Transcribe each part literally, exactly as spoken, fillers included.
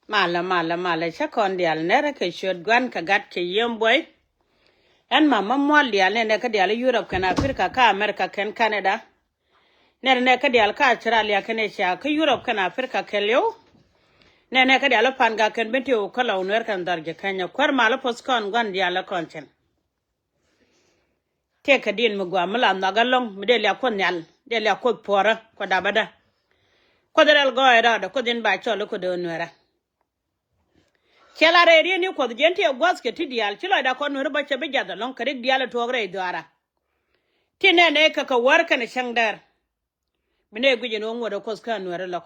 Malɛ, malɛ, malɛ, cä kɔn diaal nɛrɛ kɛ ciöt Gua̱n kɛ Gat kɛ Yiëë Buɔy. Ɛn Mama Mual diaal nɛnɛ kä diaal Yurop kɛn Aprika kä Amerika kɛn Kanada. Nɛnɛ kä diaal kä Australia kɛn Asia kä Yurop kɛn Aprika kɛɛliw. Nɛnɛ kä diaal Pangak kɛn Bentiu kä Lɔw Nuɛr kɛn Dhɔr ji̱ Kenya. Kuäär malä poth kɔn Gua̱n diaal kɔn cɛn. Tëëkɛ di̱n mi gɔaa mi la nhɔk ɛlɔ̱ŋ mi dee liak Kuoth Nhial, dee liak Kuoth puɔ̱rä, Kuoth dapä dä. Kuoth rɛl gɔɔydɛ rɔɔdɛ, Kuoth in ba cɔl i̱ Kuoth dee Nuɛrä. Cɛ la rɛy riet ni Kuɔth, jɛn ti ɛ gua̱th kɛ ti diaal, ci lɔcda kɔn Nuɛri bä cɛ bi jath ɛlɔ̱ŋ kɛ rik diaal ɛ tuɔɔk rɛy dhuaara. Ti nɛnɛ kɛ kɛ wäär kɛnɛ cäŋ dɛr. Bi nɛy guic ɛn ɣöö ŋuɔ̱t ɛ Kuoth kä Nuɛri lɔ̱k.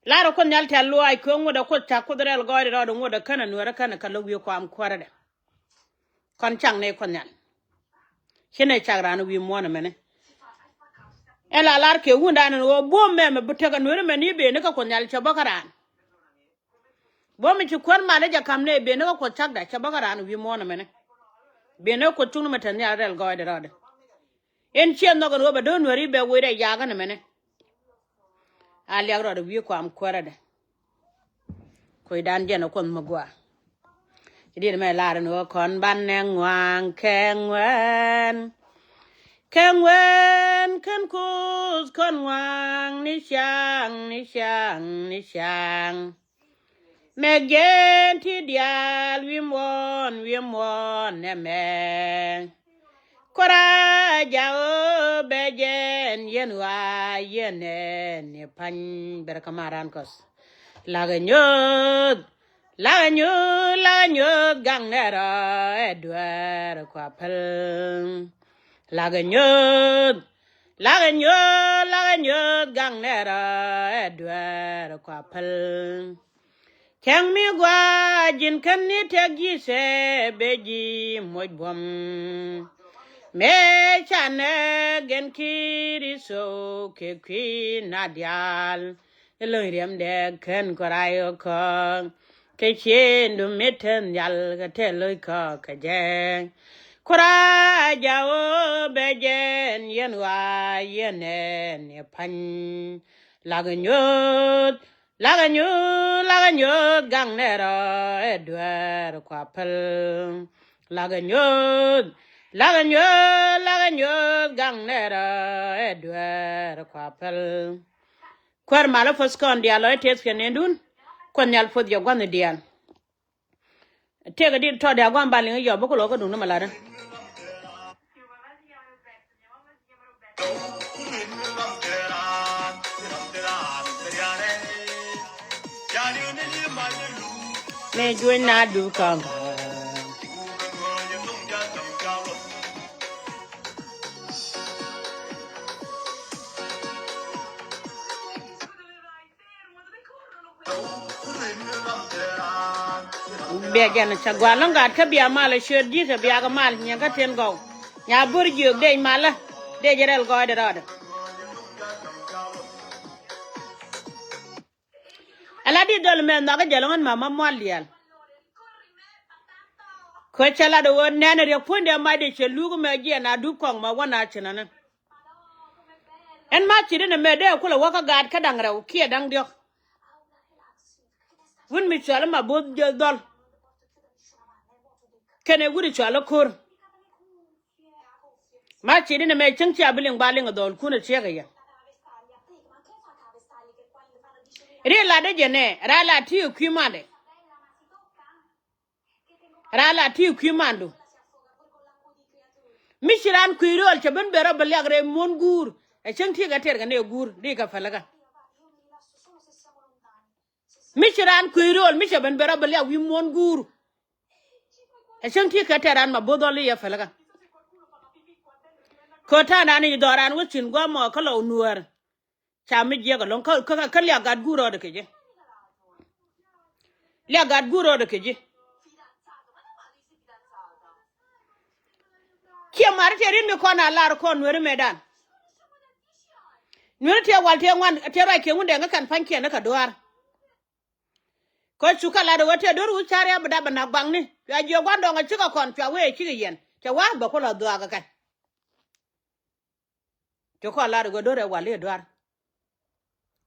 Lar ɛ Kuoth Nhial tɛ̈th lɔaac kɛ ɣöö ŋuɔ̱t ɛ Kuoth, cak Kuoth rɛl gɔɔydɛ rɔɔdɛ, ŋuɔ̱t ɛ känɛ Nuɛrä känɛ kɛ lo̱k wi̱i̱ kɔam kuäärädɛ. Kɔn cak nɛy Kuoth Nhial. Ci nɛy cak raan wi̱i̱ muɔ̱ɔ̱n ɛmɛni. Ɛn la lar kɛ wundan ɛn ɣöö buɔ̱m mɛmɛ bi tekɛ Nuɛri mɛn i̱ ben ni kä Kuoth Nhial cɛ bä kä raan. Buɔ̱m mi ci kuäär malä jɛ ka̱m nɛy ben ni kä Kuoth cakda cɛ bä kä raan wi̱i̱ muɔ̱ɔ̱n ɛmɛni. Ben ni kä Kuoth cuŋni mɛ te nhial rɛl gɔɔydɛ rɔɔdɛ. Ɛn ciɛ nhɔk ɛn ɣöö bɛ do̱r Nuɛri bɛ wecdɛ yakä nɛmɛni. A liak rɔɔdɛ wi̱i̱ kɔam kuäärädɛ. Kuecdan jɛn ɛ Kuoth mi gɔaa. Ci diet mɛ lar ɛn ɣöö kɔn banɛ ŋua̱a̱ŋ kɛ ŋuɛ̈ɛ̈n. Kɛ ŋuɛ̈ɛ̈n kɛn Kuoth kɔn ŋua̱a̱ŋ ni ca̱a̱ŋ, ni ca̱a̱ŋ, ni ca̱a̱ŋ. Mɛ jɛn ti diaal wi̱i̱ muɔ̱ɔ̱n, wi̱i̱ muɔ̱ɔ̱n nɛmɛ. Kora ja̱ ɣöö bɛ jɛn yɛn ɣɔaa yɛn ɛ ni pa̱ny. Bɛr kä maran kɔs. La̱kɛ nyuuth, la̱kɛ nyuuth, la̱kɛ nyuuth gaŋ nɛrɔ ɛ dueer kua päl. La̱kɛ nyuuth, la̱kɛ nyuuth, la̱kɛ nyuuth gaŋ nɛrɔ ɛ dueer kua päl. Cäŋ mi gɔaa ji̱n kän ni tëk ji̱ sɛ ben ji̱ moc buɔ̱m. Mëë canɛ gɛn Kritho kɛ kui̱ na diaal. Ɛ lo̱ny riɛmdɛ kän kɔray ɣä kɔ̱ŋ. Kɛ ciëëŋdu mi te nhial kɛ te lo̱c kɔ̱k kɛ jɛ. Kuraja ɣöö bɛ jɛn yɛn ɣɔaa yɛn ɛn yɛ pa̱ny. La̱kɛ nyuuth, la̱kɛ nyuuth, la̱kɛ nyuuth gaŋ nɛrɔ ɛ dueer kua päl. La̱kɛ nyuuth, la̱kɛ nyuuth, la̱kɛ nyuuth gaŋ nɛrɔ ɛ dueer kua päl. Kuäär malä poth kɔn diaal lɔ i̱ tëëth kɛ nendun. Kuoth Nhial poth jɛ gua̱nh diaal. Tëëkɛ dit tɔt diaal gua̱n ba liŋ i̱ yɔp bä ku lɔ kä duŋdä mɛ latdä. Mëë juɔ̱ny na duk kɔŋ. Bia jɛn ca gua̱a̱r lɔ̱ŋ gaat kä bia mal a ciöt ji̱ kɛ bia kɛ mal nyiɛŋ kä tin gɔw. Nya bur jiök dec malä dec rɛl gɔɔydɛ rɔɔdɛ. Ala di dhɔl mɛ nhɔk jɛ lɔŋ ɛn mama mual diaal. Kɛ cɛ lat ɣöö nɛn riɛk puɔ̱nydɛ macdɛ cɛ luk mɛ jiɛn a dup kɔŋ mɛ wä na ci nɔni. Ɛn ma ci di ni mɛ dee kulɛ wä kä gaat kä da̱ŋ rɛw kiɛ da̱ŋ diɔ̱k. Wut mi cual ma bo̱th jɛ dhɔl. Kɛnɛ wut cual ko̱r. Ma ci di ni mɛ cäŋ cia bi liŋ ba liŋ dhɔl kun a ciek a yɛ. Ri lat di jɛ nɛ ra lat ti kui̱ mandɛ. Raa la ti kui̱ mandu. Mi ci raan kui̱ riɔl cɛ ben ben rɔ bɛ liak rɛy muɔ̱n guur. Ɛ cäŋ ti kɛ tɛr kɛ nɛ guur di kɛ pälikä. Mi ci raan kui̱ riɔl mi cɛ ben ben rɔ bɛ liak wi̱i̱ muɔ̱n guur. Ɛ cäŋ ti kɛ tɛr raan ma bo̱th ɔl i̱ yɛ pälikä. Kɛ ta̱a̱ naan i̱ dhɔran wä cin gua̱a̱mɔ kä lɔ nuäär. Ca mi jiɛk alɔŋ kä, kä, kä liak gat guur rɔɔdɛ kɛ ji̱. Liak gat guur rɔɔdɛ kɛ ji̱. Ciɛ mari tɛ rin mi kɔn a lar kɔn nueri mɛ dan. Nueri tɛ wal tɛ ŋuan tɛ ruac kɛ ŋun dɛŋ kä kɛn pa̱ny kiɛn kä duaar. Kä cu kä lat wä tɛ do̱r wi̱c cari a bi dap bi nak baŋni. Cua jiɛ gua̱n dɔŋ a cikɛ kɔn cua wee cikɛ yɛn. Cɛ wa̱a̱ bɛ ku lɔ dhuaak kɛ kɛn. Ci kɔn lar i̱ ɣöö do̱r ɛ wal i̱ duar.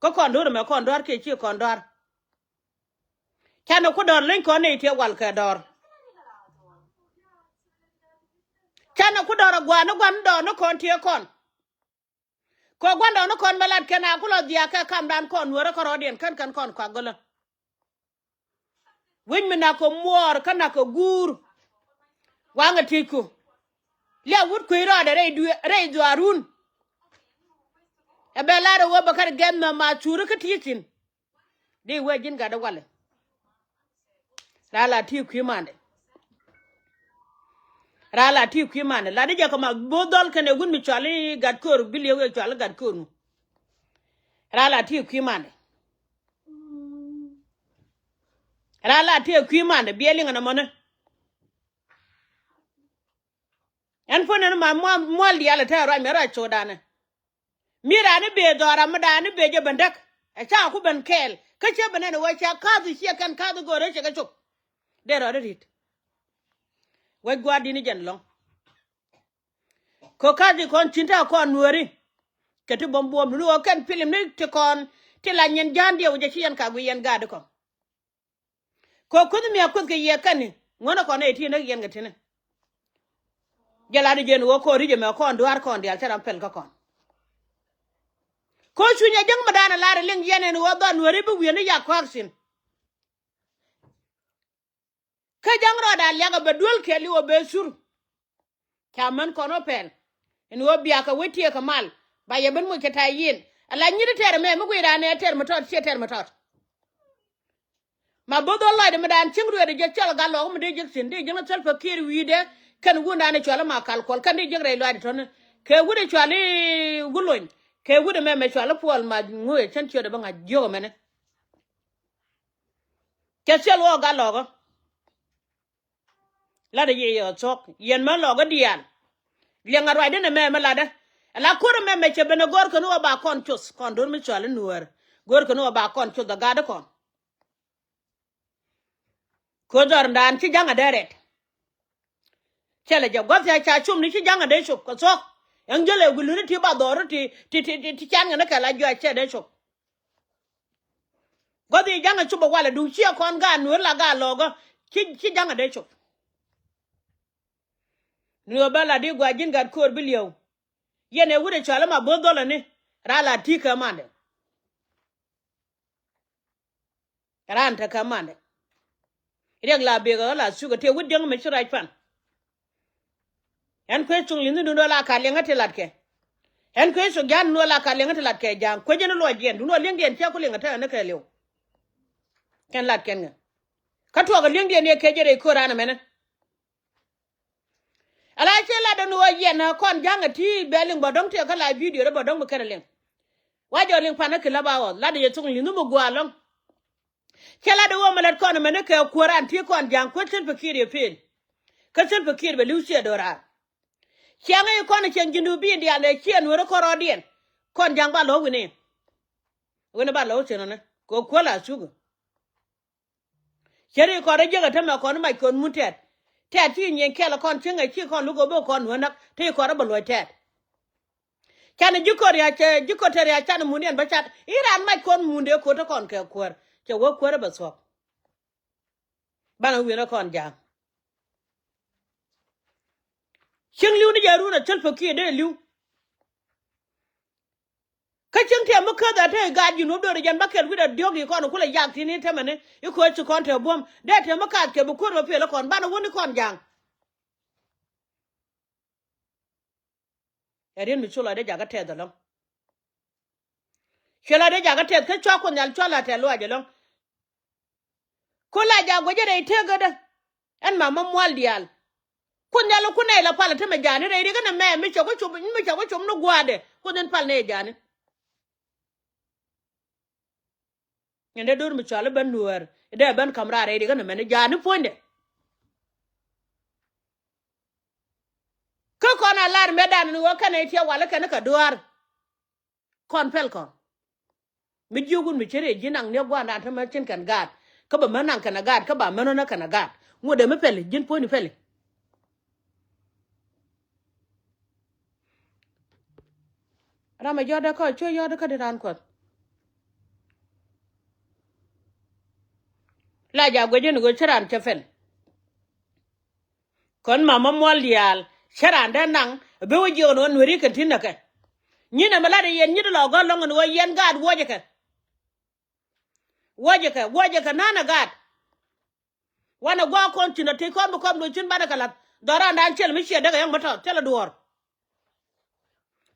Kä kɔn do̱r ɛmɛ kɔn duar kiɛ ci kɔn duar. Canɛ ku dɔr leny kɔn nɛy tiɛ wal kɛ dɔr. Canɛ ku dɔr a guani guan dɔɔni kɔn tiɛ kɔn. Kɔ guan dɔɔni kɔn mɛ lat kɛn a ku lɔ dhiak kɛ kamdan kɔn nuɔrɛ kärɔɔdiɛn kän kän kɔn kua gölä. Wi̱c mi nak kɛ muɔɔr kä nak kɛ guur. Waŋɛ ti̱cku. Liak wut kui̱ rɔɔdɛ rɛy dhuaarun. Ɛ bɛ lar ɛ wee bɛ kɛn gɛn nhɔm ma curi kä ti̱i̱ thi̱n. Di wee ji̱n gat dee walɛ. Raa la ti kui̱ mandɛ. Raa la ti kui̱ mandɛ la di jɛ kɛ ma bo̱o̱ dhɔl kɛn ɛ wut mi cuali gat ko̱r bi liek wee cuali gat ko̱r nu. Raa la ti kui̱ mandɛ. Raa la ti kui̱ mandɛ biɛ liŋɛ nɔmɔni. Ɛn puɔ̱nɛ ni ma mual diaal ɛ te ruac mɛ ruac codanɛ. Mi raan i̱ bëë dhɔra mi daan i̱ bëë jɛ ben däk. Ɛ ca ku ben kɛɛl kä cä ben ɛn ɛ wee ca ka̱th i̱ ciɛ kɛn ka̱th i̱ go̱o̱rä cɛ kɛ cop. Dee rɔɔdɛ ri̱t. Wec gua̱a̱r di̱n i̱ jɛn lɔ̱ŋ. Kɛ ka̱th i̱ kɔn cin te kɔn nuääri. Kɛ ti buɔ̱m buɔ̱m duni ɣöö kɛn pilim ni ti kɔn ti la nyin ja̱a̱n diɛw jɛ ci yɛn ka gui yɛn ga̱a̱di kɔn. Kɛ kuth mi a kuth kɛ yɛ kɛn ni ŋuɔ̱nɛ kɔn nɛy ti näk yɛn kɛ tini. Jɛ lat i̱ jɛn ɣöö kɔn ri̱c ɛmɛ kɔn dua̱a̱r kɔn diaal cä ram pɛl kä kɔn. Kɛ cuny a jäŋ mi da̱a̱n a lar ɛ liŋ yɛn ɛn ɣöö dhɔn nuääri bi wi̱i̱n i̱ yak kɔak thi̱n. Kä ja̱ŋ rɔɔdan liak a bɛ duel kɛɛliw a bɛ sur. Ca män kɔn wä pɛl in ɣöö biakɛ wec tiɛɛkɛ mal ba yɛ ben moc kɛ ta̱a̱ yiin. Ala nyit tɛr ɛmɛ mi guiy raan ɛ tɛr mi tɔt ciɛ tɛr mi tɔt. Ma bo̱th ɣä lɔcdɛ mi daan cieŋ rueetdɛ jɛ cɔl gat lɔɔk mi dee jek thi̱n dee jiäŋ thil pɛ kiɛɛr wi̱i̱dɛ kɛn wundaan ɛ cual i̱ ma kal kuɔl kɛn dee jek rɛy lɔcdɛ tɔ̱ni. Kɛ wut ɛ cual i̱ wulony kɛ wut ɛmɛ mɛ cual i̱ puɔl ma ŋo̱o̱yɛ cän ciötdɛ bä ŋa̱c jiök ɛmɛni. Cɛ thil wä gat lɔɔkä. Latdä yɛ yɛ thuɔ̱k yɛn män lɔɔkä diaal. Liɛŋ a ruacdä nɛ mɛmɛ latdä. Ala ko̱r mɛmɛ cɛ ben a go̱r kɛ ni wä ba kɔn coth kɔn do̱r mi cɔal i̱ nuäär. Go̱r kɛ ni wä ba kɔn coth a gatdä kɔn. Ko̱r dhɔr ndan ci ja̱ŋ a dee rɛt. Cɛ lɛ jɛ gua̱th ya ca cum ni ci ja̱ŋ a dee cop kɛ thuɔ̱k. Ɛŋ jälɛ guluni ti ba dhɔr ti ti ti ti can ŋɛ ni kɛ la juac cɛ dee cop. Gua̱th i̱ ja̱ŋ a cop a walɛ duŋ ciɛ kɔn gaat nueer la gaat lɔɔkä. Ci ci ja̱ŋ a dee cop. Ni wä bä la di gua̱c ji̱n gat ko̱o̱r bi liɛw. Yɛn ɛ wut ɛ cɔal i̱ ma bo̱o̱th dhɔlä ni raa la ti̱i̱ kɛ mandɛ. Raan te kɛ mandɛ. Riɛk la biɛk ɛ ɣä la thuk ɛ tëë wut jäŋ mi ci rac pan. Ɛn kuec cuŋ li̱nh dun dɔ la ka liɛŋä ti latkɛ. Ɛn kuec cuŋ ja̱a̱n dun dɔ la ka liɛŋä ti latkɛ ja̱a̱ŋ kuec ɛn luɔc yɛn dun dɔ liɛŋdiɛn ciɛ ku liɛŋä te ɛn kɛ liw. Kɛn latkɛn ŋɛ kä tuɔɔk ɛ liɛŋdiɛn yɛ kecɛ rɛy ko̱r raan ɛmɛnɛ. Ala cɛ lat dɔ̱ŋ ni ɣöö yɛn ɛ kɔn ja̱ŋ ɛ ti bɛ liŋ bä dɔ̱ŋ tëë kä la video rɛ bä dɔ̱ŋ bi kɛn ɛ liŋ. Wa jɔɔk liŋ pan ɛ ki läp a ɣɔth lat dee yɛ thuk li̱nh mi gua̱a̱ lɔ̱ŋ. Cɛ lat dee ɣöö mɛ lat kɔn ɛmɛni kɛ kuäär an ti kɔn ja̱ŋ kuäär thil pɛ kiɛt yɛ peel. Kä thil pɛ kiɛt bɛ li̱w ciɛ do̱r raar. Ciaŋ i̱ kɔn ɛ cieŋ ji̱n duun bi̱i̱n diaal ɛ ciɛ nueeri kɔn rɔɔdiɛn. Kɔn ja̱ŋ ba lo̱k wi̱ni. Wi̱ni ba lo̱k thi̱n ɔni kɛ kuäär la thuk. Cä ri kɔn rɔ jiäk ɛ tämɛ kɔn mac kɔn mun tɛt. Tɛt ci nyieny kɛl kɔn cieŋ ɛ ci kɔn luk ɛ bä kɔn nuäär näk te kɔn rɔ bä luɔc tɛt. Canɛ ji̱ kɔn riac cɛ ji̱ kɔn te riac canɛ mun yɛn bä cat i̱ raan mac kɔn mun dee ko̱t te kɔn kɛ kuäär cɛ wä kuäär ɛ bä thuɔ̱k. Banɛ wi̱n ɛ kɔn ja̱a̱ŋ. Cieŋ li̱w ni jɛ run ɛ thil pɛ kiɛ dee li̱w. Kä cieŋ tiɛm mi käth a te i̱ gaat ji̱ nuɔ̱p do̱ri jɛn bä kɛl wi̱cdɛ diɔ̱k i̱ kɔn i̱ kulɛ yak thi̱n i̱ tämɛni i̱ kööc ci kɔn te buɔ̱m dee tiɛm mi kaath kɛ bi kuäär bä piɛl i̱ kɔn banɛ wä ni kɔn ja̱a̱ŋ. Ɛ riet mi cu lɔcdɛ jakä tɛth ɛlɔ̱ŋ. Cuɛ lɔcdɛ jakä tɛth kä cua Kuoth Nhial cua la tɛth luaac ɛlɔ̱ŋ. Ku la jak guecä rɛy tekädä. Ɛn ma ma mual diaal. Kuoth Nhial ku nɛy la pal ɛ te mɛ ja̱a̱ni rɛy rikä ni mɛ mi cɛ ku cop mi cɛ ku cop ni gua̱a̱dɛ Kuoth in pal nɛy ja̱a̱ni. Ɛn dee do̱r mi cɔal i̱ ben nuäär i̱ dee ben ka̱m raar rɛy rikä ni mɛn i̱ ja̱a̱ni puɔ̱nydɛ. Kä kɔn a lar mɛtdan ni ɣöö kɛn i̱ tiɛ wal i̱ kɛn i̱ kɛ dua̱a̱r. Kɔn pɛl kɔn mi jiök wun mi ci rɛy ji̱ naŋ ni gua̱a̱r dan te mɛ cin kɛn gaat kä bɛ män naŋ kɛn a gaat kä ba män ɣän ɛ kɛn a gaat ŋuɔ̱t dee mi pɛli ji̱n puɔ̱nyni pɛli. Ram ɛ jɔt dee kɔc cuɛ yɔt kä di raan kuɔth. La ja guec jɛn ɣöö cä raan cɛ pɛl. Kɔn mama muɔl diaal cä raan dee naŋ. Bi wä jiök ni wä nueri kɛn ti näkɛ. Nyin ɛmɛ lat ɛ yɛn nyit lɔ gɔl lɔŋ ni wä yɛn gaat wuɔcɛ kɛ. Wuɔcɛ kɛ, wuɔcɛ kɛ nanɛ gaat. Wanɛ gua̱a̱k kɔn cin ɛ tëë kɔn bi kɔn bi cin banɛ kɛ la̱th. Dhɔrandan cɛl mi ciɛ däk ɛ yɛn mi tɔt cɛl ɛ duɔ̱ɔ̱r.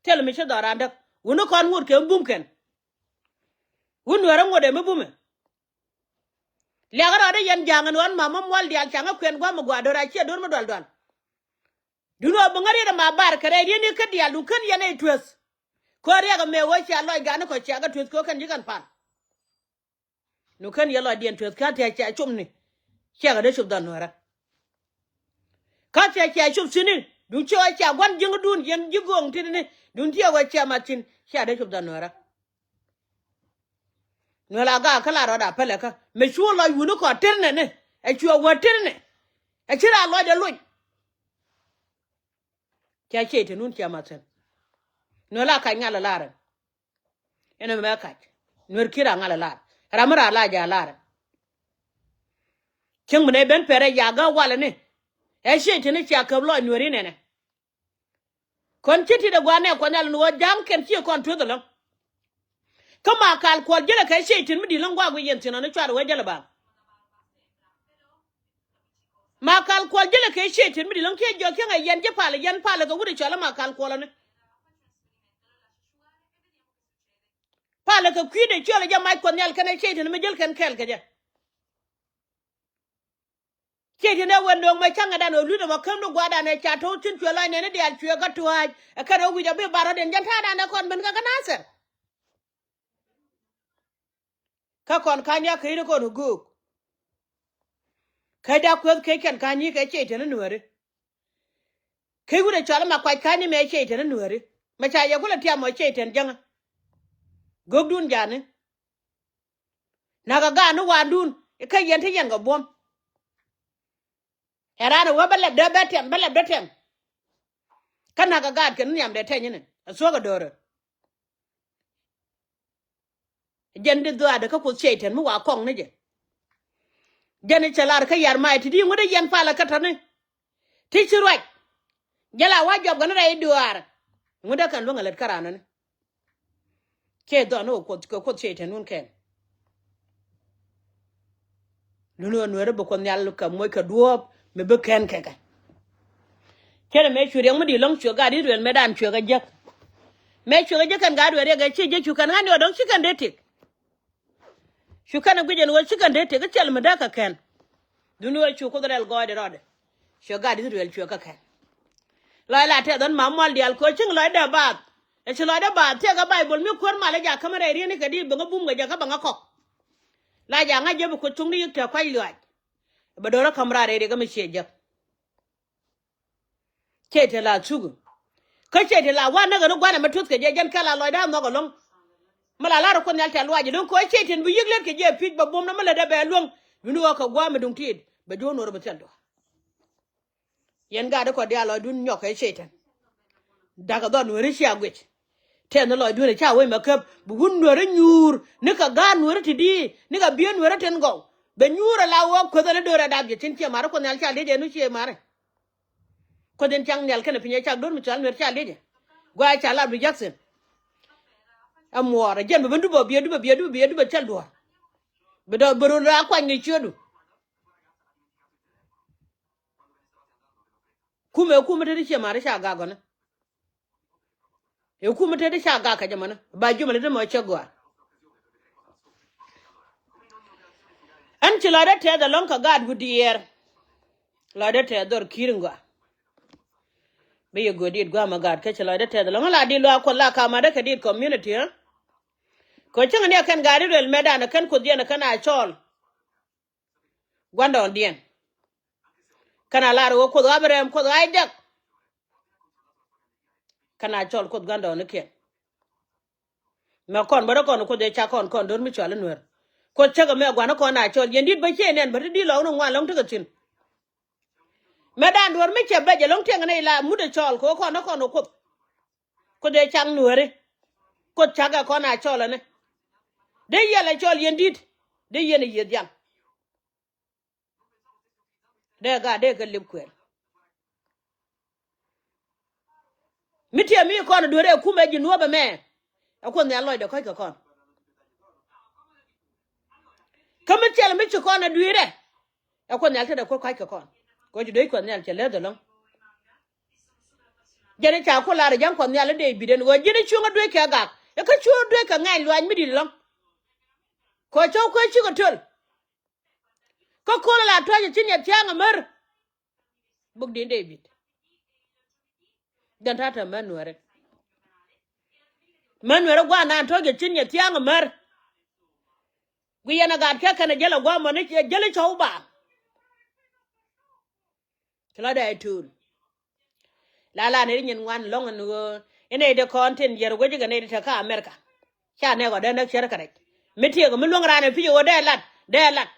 Thil mi ci dhɔran däk wuni kɔn ŋot kɛ mi bum kɛn. Wun nuɛrä ŋot ɛ mi bumɛ. Liakɛ rɔɔdɛ yɛn ja̱a̱ŋ ɛn ɣän ma mi muɔl diaal caŋä kuɛn gua̱a̱m mi gua̱a̱ do̱r a ciɛ do̱r mi dual dual. Dun ɣöö bi ŋäriet ɛma bar kɛ rɛy rieni kä diaal dun kän yɛn ɛ tueth. Kɔn riɛk ɛmɛ ɣöö cia lɔc gani kɔ cia kɛ tueth kɛ ɣöö kɛn ji̱ kɛn pal. Nu kän yɛ lɔcdiɛn tueth kä thia̱ cia cop ni. Ciɛkɛ dee cop dhɔn nuɛrä. Kä thia̱ cia cop thi̱n ni dun ciɛ wä cia gua̱n ji̱ŋdun yɛn ji̱ go̱o̱ŋ ti̱t ni dun ciɛ wä cia mat thi̱n cia dee cop dhɔn nuɛrä. Nuɛl a gaak kä la rɔɔd a pälɛ kä mɛ cu lɔc wuni kɔ tir nɛ ni. Ɛ cuɛ wä tir nɛ. Ɛ ci raa lɔcdɛ loc. Cia ciey te nun cia mat thi̱n. Nuɛl a kac ŋal ɛ laarɛ. Ɛn ɛmɛ kac nuer ki̱n ra ŋal ɛ lar ram mi ra la ja lar. Cieŋ mi nɛ ben pɛrɛ ya gä walɛ ni. Ɛ ciey tini cia käp lɔc nuer inɛnɛ. Kɔn ci tit ɛ gua̱n nɛ kuɔth nhial ni wä ja̱a̱ŋ kɛn ciɛ kɔn tueth ɛlɔ̱ŋ. Kä ma kal kuɔl jälɛ kɛ ciey tin mi di̱t lɔ̱ŋ gua̱a̱k wi̱i̱ yɛn thi̱n ɔni cuarɛ wee jälɛ bal. Ma kal kuɔl jälɛ kɛ ciey tin mi di̱t lɔ̱ŋ kiɛ jɔk kiɛŋ ɛ yɛn ji̱ palɛ yɛn palɛ kɛ wut ɛ cɔl ɛ ma kal kuɔl ɔni. Palɛ kɛ kui̱dɛ ciöl ɛ jɛ mac kuɔth nhial kɛn ɛ ciey tin mi jäl kɛn kɛɛl kɛ jɛ. Ciey tin ɛ wen do̱o̱ŋ mɛ ca̱ŋɛ dan ɛ luth ɛmɔ käm ni gua̱a̱r dan ɛ ca to̱o̱ tin cuɛ lɔc nɛni diaal cuɛ kä tua̱a̱c ɛ kɛn ɛ wi̱c ɛ bi bar rɔ̱diɛn jɛn ta̱a̱ dan ɛ kɔn ben kä kä nathɛr. Kä kɔn ka̱ny ya kɛ yit ɛ kɔn ɛ göök. Kecda kueth kec kɛn ka̱ny yi kɛ ciey tin ɛ nuääri. Kec wut ɛ cɔal ɛ ma kuac ka̱ny ni mɛ ciey tin ɛ nuääri mɛ ca yɛ kulɛ tiam ɔ ciey tin jäŋä. Gökdun jani. Nakä gaat ni wa̱a̱ndun kä yɛn te yɛn kɛ buɔ̱m. Ɛ raan ɛ wee bä lɛp dee bɛ tɛm bä lɛp dee tɛm. Kä nakä gaat kɛ ni nhiam dee tɛny ni ɛ thuɔ̱k ɛ do̱rɛ. Jɛn di dhuaadɛ kä kuoth ciey tɛn mi wa kɔŋ ni jɛ. Jɛn i̱ cɛ lar kä yar may ti di ŋut i̱ yɛn palä kä tɔ̱ni. Ti ci ruac. Jɛ la wa jɔp kɛ ni rɛy duaar. Ŋut dee kɛn luäŋ ɛ lät kä raan ni. Ciey dhɔn ni kɛ kuoth ciey tɛn wun kɛn. Luni ɣän nueeri bi kuoth nhial kɛ moc kɛ duɔ̱ɔ̱p mi bi kɛn kɛ kɛ. Cɛn ɛmɛ cu riɛk mi di̱i̱t lɔ̱ŋ cuɛ gaat Ithɛrɛl mëëdan cuɛ kɛ jiäk. Mëë cuɛ kɛ jiäk kɛn gaat wëë riɛk ɛ ci jiäk cu kɛn ɣän yɔɔdɔ̱ŋ ci kɛn dee tik. Cu kɛn ɛ guic ɛn ɣöö ci kɛn dee tik kä cɛl mi dee kɛ kɛn. Duni ɣöö cu kuoth rɛl gɔɔydɛ rɔɔdɛ. Cuɛ gaat Ithɛrɛl cuɛ kɛ kɛn. Lɔc la tɛth ɣän ma mual diaal kɛ ɣöö cieŋ lɔcdɛ baath. Ɛ ci lɔcdɛ baath tiɛɛk ɛ Baibol mi kuäär mal ɛ jakä mi rɛy rieni kɛ di bäŋä bum kɛ jɛ kä bäŋä kɔk. La jakä ŋa̱c jɛ bi kuoth cuŋni yik te kuac luaac. Bɛ do̱rä käm raar rɛy riɛk ɛ mi ciɛ jek. Ciey te la thuk. Kä ciey te la wa näk ɣän i̱ gua̱n ɛmɛ tuth kɛ jɛ jɛn kɛ la lɔcdä a nhɔk ɛlɔ̱ŋ. Mi la lar ɛ kuoth nhial tɛ̈th luaac ɛlɔ̱ŋ kɛ ɣöö ciey te bi yi̱k lät kɛ jɛ pi̱c bɛ buɔ̱m nɔmɔ lätdɛ bɛ luäŋ. Yuni ɣɔ̱k kɛ gua̱a̱m mi duŋ tiit bɛ juɔ̱k nuɔr bi thil duaar. Yɛn gaat i̱ kɔ diaal lɔcdun nyɔk kɛ ciey te. Da̱k ɛ dhɔr nueeri cia guic. Tɛth ni lɔcdun ɛ ca wec mɛ käp bi wun nueeri nyuur ni kɛ ga̱a̱r nueeri ti di ni kɛ biee nueeri tin gɔw. Bɛ nyuur ɛ la wä kueth ɛn i̱ do̱r ɛ dap jɛ tin ciɛ mari kuoth nhial ca liec ɛn i̱ ciɛ mari. Kuoth in cak nhial kɛnɛ piny ɛ cak do̱r mi cɔal nuer ca liecɛ. Gua̱a̱ ca lap di Jackson. Ɛ muɔɔr ɛ jɛn bɛ ben dupä biɛ dupä biɛ dupä biɛ dupä cɛl duɔ̱ɔ̱r. Bi dɔ̱ bi run la kuany ni ciötdu. Kumɛ kumɛ te di ciɛ mari ca gak gɔni. Ɛ kumɛ te di ca gak kɛ jɛ mani ba jumɛ lɛ di mɔ cɛ gɔaa. Ɛn ci lɔcdä tɛth ɛlɔ̱ŋ kɛ gaat wi̱diɛɛr. Lɔcdä tɛth dhɔr ki̱i̱r in gɔaa. Bi yɛ go̱o̱r diit gua̱a̱mä gaat kä ci lɔcdä tɛth ɛlɔ̱ŋ la diit luaak kuɔth la kamadä kɛ diit community ɛ. Kɛ cäŋ ni ɛ kɛn gaat i̱ ruël mɛtdan ɛ kɛn kuoth yɛn ɛ kɛn a cɔɔl. Gua̱ndɔɔŋdiɛn. Kɛn a lar ɣöö kuoth ɣä bi rɛm kuoth ɣä i̱ däk. Kɛn a cɔl kuoth gua̱ndɔɔŋnikiɛn. Mɛ kɔn bä rɔ kɔn kuoth ëë ca kɔn kɔn do̱r mi cɔal i̱ nueer. Kuoth cäkɛ mɛ gua̱n i̱ kɔn a cɔl yɛn di̱t bä ciey nɛn bä ti di̱t lɔk ni ŋuan lɔ̱ŋ tekɛ thi̱n. Mɛ daan duɔ̱ɔ̱r mi cɛ bɛc ɛlɔ̱ŋ tiɛŋ ni ila mut ɛ cɔɔl kɛ ɣöö kɔn ni kɔn ɛ kuoth. Kuoth ëë cak nueeri. Kuoth cakɛ kɔn a cɔɔl ɛni. Dee yɛl ɛ cɔɔl yɛn di̱t. Dee yɛn ɛ yiëë dhiaŋ. Dee gaat dee kɛ lip kuɛl. Mi tiɛm mi kɔn dueerɛ kumɛ ji̱ nuɔ̱ɔ̱p ɛmɛ. Ɛ Kuoth Nhial lɔcdɛ kɔ̱ckɛ kɔn. Kä mi thil mi ci kɔn ɛ dueerɛ. Ɛ Kuoth Nhial tetdɛ kuäär kɔ̱ckɛ kɔn. Kɛ ɣöö ci dueec Kuɔth Nhial cɛ leth ɛlɔ̱ŋ. Jɛn i̱ ca ku lar ɛ ja̱ŋ Kuɔth Nhial i̱ Dee-bid ɛn ɣöö ji̱n i̱ cuŋä dueec kɛ gak. Ɛ kä cu dueec kɛ ŋɛny luaac mi di̱t ɛlɔ̱ŋ. Kɛ ɣöö cä kuäär cikɛ töl. Kä ko̱l ala tuɔ̱c ɛ ci nyiɛ thia̱a̱ŋ ɛ mär. Buk di̱n Dee-bid. Jɛn ta̱a̱ te män nuɛri. Män nuɛri gua̱a̱r naan tuɔ̱c ɛ ci nyiɛ thia̱a̱ŋ ɛ mär. Guic yɛn ɛ gat kɛ kɛn ɛ jäl ɛ gua̱a̱r mɔni jäl i̱ cɔw ba. Ci la dee tuul. La la nɛy ti nyin ŋuan lɔ̱ŋ ɛn ɣöö i̱ nɛy ti kɔn tin yɛr wec kɛ nɛy ti te kä America. Ca nɛɛk ɔ dee näk cär kɛ rɛc mi tiɛɛk mi luäŋ raan ɛ pi̱c ɣöö dee lat dee lat.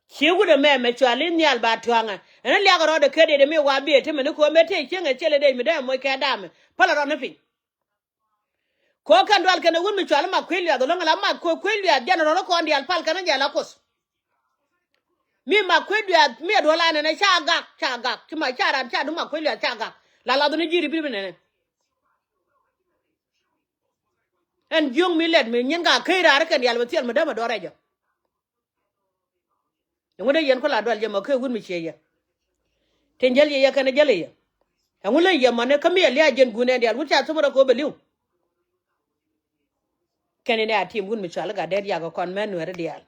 Ci wut ɛmɛ mɛ cual i̱ nhial ba tua̱ŋɛ ɛn liak rɔɔdɛ ket i̱ dee mi wa biɛ ti mɛ ni ko̱o̱m ɛ tëë cieŋ ɛ ciɛl ɛ dee mi dee moc kɛ daamɛ päl rɔɔdɛ ni piny. Kɛ ɣöö kɛn dual kɛn ɛ wut mi cual i̱ mak kuec luɛth ɛlɔ̱ŋ la mak kuec kuec luɛth jɛn rɔ̱n kɔn diaal pal kɛn jɛ la kuoth. Mi mak kuec luɛth mi ɛ duɔl anɛnɛ ca gak ca gak ci ma ca ran ca du mak kuec luɛth ca gak. La lath ni ji̱ ri̱p ri̱p nɛnɛ. Ɛn jiöŋ mi lɛt mi nyin ka key raar kɛn diaal bɛ thiɛl mi dämɛ duɔl rɛc ɔ. Ɛŋu dee yɛn ku la dual yɛ mɔ kɛ wut mi ciɛ yɛ. Tin jäl yɛ yɛ kɛn jäl yɛ. Ɛŋu lɛ yɛ mɔni kä mi ɛ lia̱a̱ jɛn guun ɛn diaal wut ca thop rɔ kɛ ɣöö bɛ li̱w. Kɛn inɛ a tim wut mi cual i̱ gat dee riak ɛ kɔn mɛn nuɛri diaal.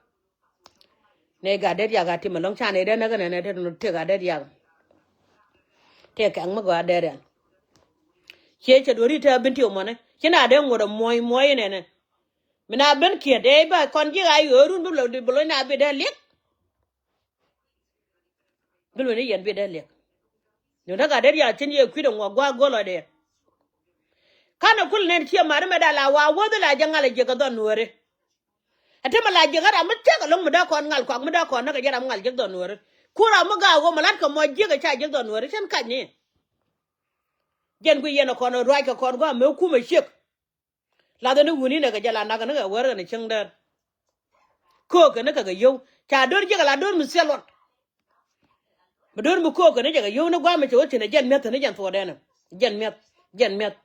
Nɛ gat dee riak a tim ɛlɔ̱ŋ ca nɛ dee näk ɛnɛ nɛ te gat dee riak. Tëë kɛŋ mi gɔaa dee rial. Ciɛ cɛ duɔ̱ri te a bin ti ɔ mɔni ci na dee ŋuɔ̱t ɛ muɔ̱ɔ̱c muɔ̱ɔ̱c inɛnɛ. Mi na ben kiɛt ëë ba kɔn ji̱ ɣaac ɣöö run bi lo̱c bi lo̱c na bi dee liɛk. Bi lo̱c ni yɛn bi dee liɛk. Ni wä te gat dee rial cin yɛ kui̱dɛ ŋuɔ gua̱a̱k go̱l ɔ dee. Kanɛ kul nɛn ciɛ mat mɛ dal a wa wäth la jɛ ŋal a jiɛk kɛ dhɔn nuääri. Ɛ te mɛ la jiɛk ɛ ram mi cäk ɛlɔ̱ŋ mi dee kɔn ŋal kuak mi dee kɔn näk ɛ jɛ ram ŋal jiɛk dhɔn nuääri. Ku ram mi gaak ɣöö mɛ la̱t kɛ mɔ jiɛk ɛ ca jiɛk dhɔn nuääri cɛn kac ni. Jɛn guic yɛn ɛ kɔn ɛ ruac kɛ kɔn gua̱a̱k mɛ kumɛ ciek. Lathɛ ni wuni nɛ kɛ jɛ la nak ni kɛ wär kɛ ni cieŋ däär. Köökɛ ni kɛ kɛ yio̱w ca do̱r jiäk la do̱r mi thil luɔt. Mi do̱r mi köökɛ ni jɛ kɛ yio̱w ni gua̱a̱m mi cɛ wä thi̱n ɛ jɛn mi̱eth ni jɛn thuɔɔdɛn ɛ jɛn mi̱eth jɛn mi̱eth.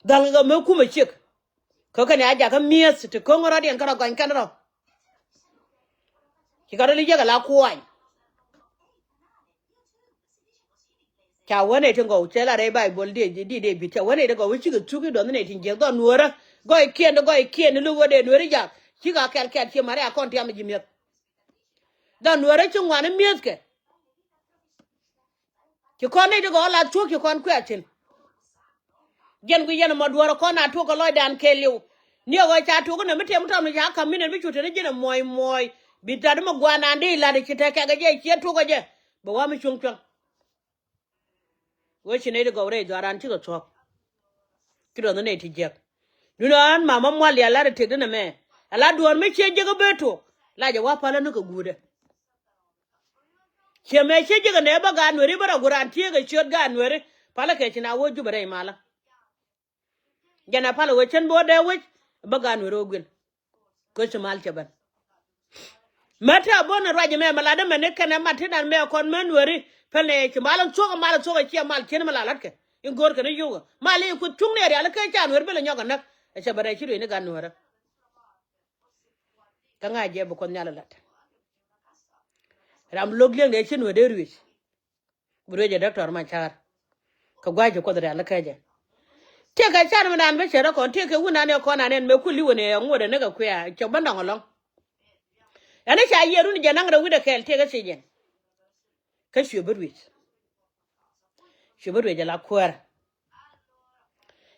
Dhal kɛ kɛ mëë kumɛ ciek. Kä kɛn a jakä mi̱eth ti ko̱ŋ rɔ̱diɛn kärɔ gɔny kɛn rɔ. Ci kärɔ li jiäk la kuɔny. Ca wä nɛy ti gɔw cɛ la rɛy Baibol di di di bit ca wä nɛy ti gɔw i̱ cikɛ thuk i̱ dɔ̱nh nɛy ti jiɛk dhɔn nuɔ̱ɔ̱rä. Gɔykiɛn di gɔykiɛn di luk wä dee nuɔ̱ɔ̱ri jak. Cikɛ a kɛl kɛl ciɛ mari a kɔn tiam ji̱ mi̱eth. Dhɔn nuɔ̱ɔ̱rä ci ŋuan i̱ mi̱ethkɛ. Ci kɔn nɛy ti gɔw la thuɔ̱k ci kɔn kuɛ thi̱n. Jɛn guic yɛn ɛmɔ duɔ̱ɔ̱r kɔn a tuɔk kɛ lɔcdan kɛɛliw. Ni ɛ ɣöö ca tuɔk inɛ mi tëë mi tɔt mi ca ka̱m mi nɛn mi cu te ni ji̱n ɛ muɔ̱ɔ̱c muɔ̱ɔ̱c bi tat mi gua̱a̱r naan dee la̱t ci te kɛkɛ jɛ ciɛ tuɔk kɛ jɛ. Bɛ wa̱a̱ mi cuŋ cua̱ŋ. Wee ci nɛy ti gɔw rɛy dhɔaaran cikɛ thuɔ̱k. Ci dɔ̱nh nɛy ti jiäk. Duundɛ ɣän mamä mual ya lat ɛ tëkdä nɛmɛ. Ɛ la duɔ̱ɔ̱r mi ciɛ jiäk ɛ bee tuɔk la jɛ wa̱a̱ palä ni kɛ guutdɛ. Ciɛ mɛ ciɛ jiäk ɛ nɛ bä gaat nueri bä rɔ guut raan tieek ɛ ciöt gaat nueri. Palä kɛ ci na wä Jubɛ rɛy malä. Jɛn a pal ɛ wee cän bi wä dee wec bä gaat nueri wä guil. Kä ci mal cɛ ben. Mɛ te a bon ruac ɛmɛ mɛ lat ɛmɛ ni kɛnɛ mat ti dan mɛ kɔn mɛ nueri. Pɛl nɛ ci mal in thuɔ̱k ɛ mal in thuɔ̱k ɛ ciɛ mal cien mɛ la latkɛ in go̱o̱r kɛn in yio̱wä mal in kuth cuŋ nɛ rial in kɛ ca nueri bi lɛ nyɔk ɛ näk. Ɛ cɛ bɛ rɛy ci ruec ni gaat nuerä. Kä ŋa̱c jɛ bi Kuoth Nhial ɛ lat. Ram lo̱k liɛŋdɛ ci nuer dee ruec. Bi ruec ɛ Doctor Machar. Kɛ gua̱c ci Kuoth rial ikä jɛ. Tiɛkɛ can mi naan bi cɛ rɔ kɔn tiɛkɛ wun naan ɛ kɔn naan ɛn mëë kul i̱ wun ɛ ŋuɔt ɛ ni kɛ kuɛ cɛ bä nɔŋ ɛlɔ̱ŋ. Ɛn i̱ ca yiëë run jɛ naŋ rɛ wi̱cdɛ kɛɛl tiɛkɛ ci jɛn. Kä cuɛ bi ruec. Cuɛ bi ruec ɛ la kuäär.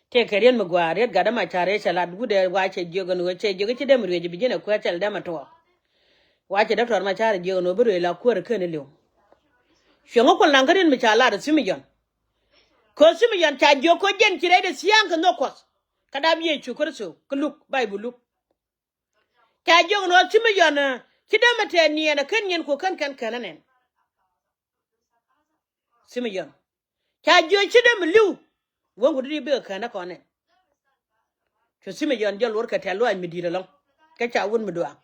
Tëë kɛ riet mi gua̱a̱r riet gat dämacar yɛ cɛ lat wut ɛ wa cɛ jiök ɛn ɣöö cɛ jiök i̱ ci dee mi ruëëc bi ji̱n ɛ kuɛɛr thil dee mi tuɔɔk. Wa cɛ däk tɔɔr ma ca̱r jiök ɛn ɣöö bi ruëëc la kuäär ɛ ken i̱ li̱w. Cuɛ ŋä kuɔl naŋ kä riet mi ca lat ɛ Thimiɔn. Kɛ Thimiɔn ca jiök kä jɛn ci rɛydɛ thia̱a̱ŋ kɛ nhök Kuɔth. Kä dap Yecu Kritho kä Luk, Baibul Luk. Ca jiök ɛn ɣöö Thimiɔn ɛ ci dee mi tɛɛr niɛɛn ɛ ken nyin ku ken kɛn kɛn ɛ nɛn. Thimiɔn. Ca jiök ci dee mi li̱w. Wäŋ ku di di bikɛ känä kɔn nɛn. Cu Thimiɔn jɔl wor kɛ tɛ̈th lɔaac mi di̱i̱t ɛlɔ̱ŋ. Kä ca wut mi duaak.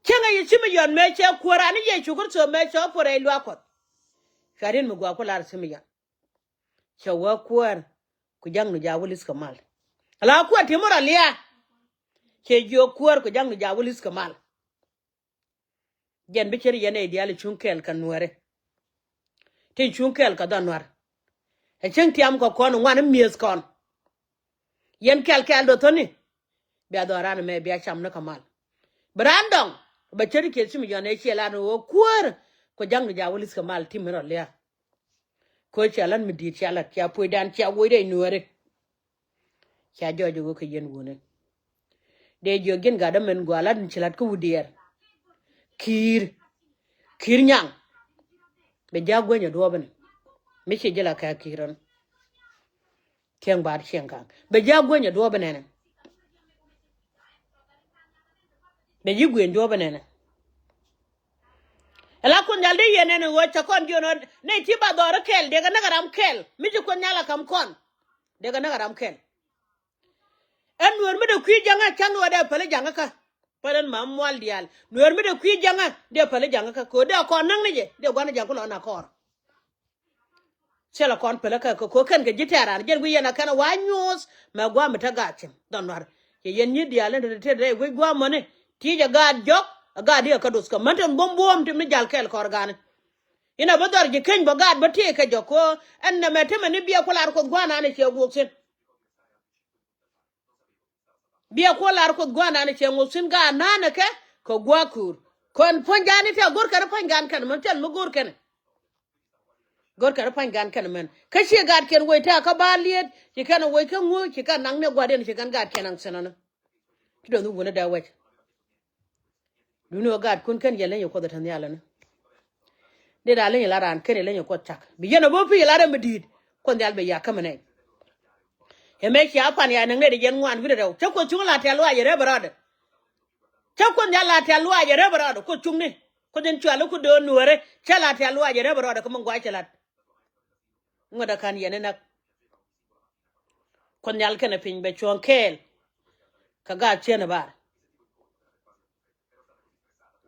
Cäŋɛ yɛ Thimiɔn mëë cɛ kuäär an i̱ Yecu Kritho mëë cɛ wä puɔr rɛy luaak Kuɔth. Cua riet mi gɔaa ku lar Thimiɔn. Cɛ wä kuäär ku ja̱ŋ ni ja̱ wä li̱th kɛ mal. Ala kuäär ti mi rɔ lia̱a̱. Cɛ jiök kuäär ku ja̱ŋ ni ja̱ wä li̱th kɛ mal. Jɛn bi cär yɛn nɛy diaal i̱ cuŋ kɛɛl kɛ Nuääri. Tin cuŋ kɛɛl kɛ dhɔn Nuäär. Ɛ cäŋ tiam kɛ kɔn ŋuan i̱ mi̱eth kɔn. Yɛn kɛl kɛl dɔ̱thäni. Bia dhɔran ɛmɛ bia cam ni kɛ mal. Bi raan dɔŋ bɛ cär kiɛ Thimiɔn ɛ ciɛ lar ni ɣöö kuäär. Ku ja̱ŋ ni ja̱ wä li̱th kɛ mal ti mi rɔ lia̱a̱. Kɛ ɣöö cia la̱t mi di̱i̱t cia la̱t cia puɔ̱cdan cia woc rɛy Nuääri. Cia jɔɔc ɛ ɣöö kɛ yɛn wuni. Dee jiök ji̱n gat dämɛn gɔaa la̱t in ci la̱t kä wut diɛɛr. Ki̱i̱r. Ki̱i̱r nyaŋ. Bɛ ji̱ a guäny ɛ duɔ̱ɔ̱p ɛn. Mi ci ji̱ la kɛ ki̱i̱r ɛn. Cieŋ baar cieŋ ka̱ŋ bɛ ji̱ a guäny ɛ duɔ̱ɔ̱p ɛnɛnɛ. Bɛ ji̱ guëny duɔ̱ɔ̱p ɛnɛnɛ. Ɛ la Kuoth Nhial dee yɛn ɛn ɣöö cɛ kɔn jiön ɣöö nɛy ti ba dhɔr kɛl dee kɛ näk ram kɛl mi ci Kuoth Nhial a ka̱m kɔn. Dee kɛ näk ram kɛl. Ɛn Nuäär mi dee kui̱ ja̱ŋä ca Nuäär dee päl ja̱ŋä kä. Päl ɛn ma mual diaal Nuäär mi dee kui̱ ja̱ŋä dee päl ja̱ŋä kä kɛ ɣöö dee kɔn näk ni jɛ dee gua̱n ja̱ŋ ku lɔ na kɔɔr. Thilɛ kɔn pälä kä kɛ ko̱ kɛn kɛ ji̱ tɛ̈r raan jɛn guic yɛn a kɛn a wa nyuuth mɛ gua̱a̱m mi te gaat cin dhɔn Nuäär. Cɛ yɛn nyi̱t diaal ni te te rɛy guic gua̱a̱m mäni ti̱i̱c a gaat jɔk a gaat diɛ kä doth kä män tin buɔ̱m buɔ̱ɔ̱m tim ni jal kɛɛl kɔr gaani. Inɛ bä dhɔr ji̱ keny bä gaat bä tëë kɛ jɔk ko̱ ɛn nɛmɛ te mɛni biɛ ku lar Kuoth gua̱a̱r naan ɛ ciɛ guɔk thi̱n. Biɛ kuɔ lar Kuoth gua̱a̱r naan cɛ ŋuɔth thi̱n gaat na̱a̱nɛ kɛ kɛ gua̱a̱ kuur. Kɔn puɔ̱ny gaan i̱ tɛ go̱r kɛn puɔ̱ny gaan kɛn mɛn thil mi go̱r kɛn. Go̱r kɛn puɔ̱ny gaan kɛn mɛn kä ciɛ gaatkiɛn wec tɛ kä ba liet ci kɛn wec kä ŋuɔ̱c ci kɛn naŋ ni gua̱a̱rdiɛn ci kɛn gaatkiɛn naŋ thi̱n ɔni. Ci dɔ̱ŋ ni wuni dee wec. Duuni ɣöö gaatkun ken yɛ leny ɛ Kuoth ɛ te nhial ɛn. Dee daa leny ɛ la raan ken yɛ leny ɛ Kuoth cak bi yɛn ɛ bä pi̱c ɛ la rɛm bi di̱i̱t. Kuoth nhial bɛ yak kämɛ nɛy. Ɛ mëë cia pan ya nɛŋ nɛy di jɛn ŋuan wi̱cdɛ rɛw cä Kuoth cuŋ la tɛ̈th luaac ɛ rɛp ɛ rɔɔdɛ. Cä Kuoth nhial la tɛ̈th luaac ɛ rɛp ɛ rɔɔdɛ Kuoth cuŋni. Kuoth in cual i̱ ku do̱o̱n nuäärä cä la tɛ̈th luaac ɛ rɛp ɛ rɔɔdɛ kä mi gua̱a̱c cɛ la̱t. Ŋuɔ̱t ɛ ka̱n yɛn inak. Kuoth nhial kɛnɛ piny bɛ cuɔ̱ɔ̱ŋ kɛɛl. Kɛ gaat cieen ɛ bar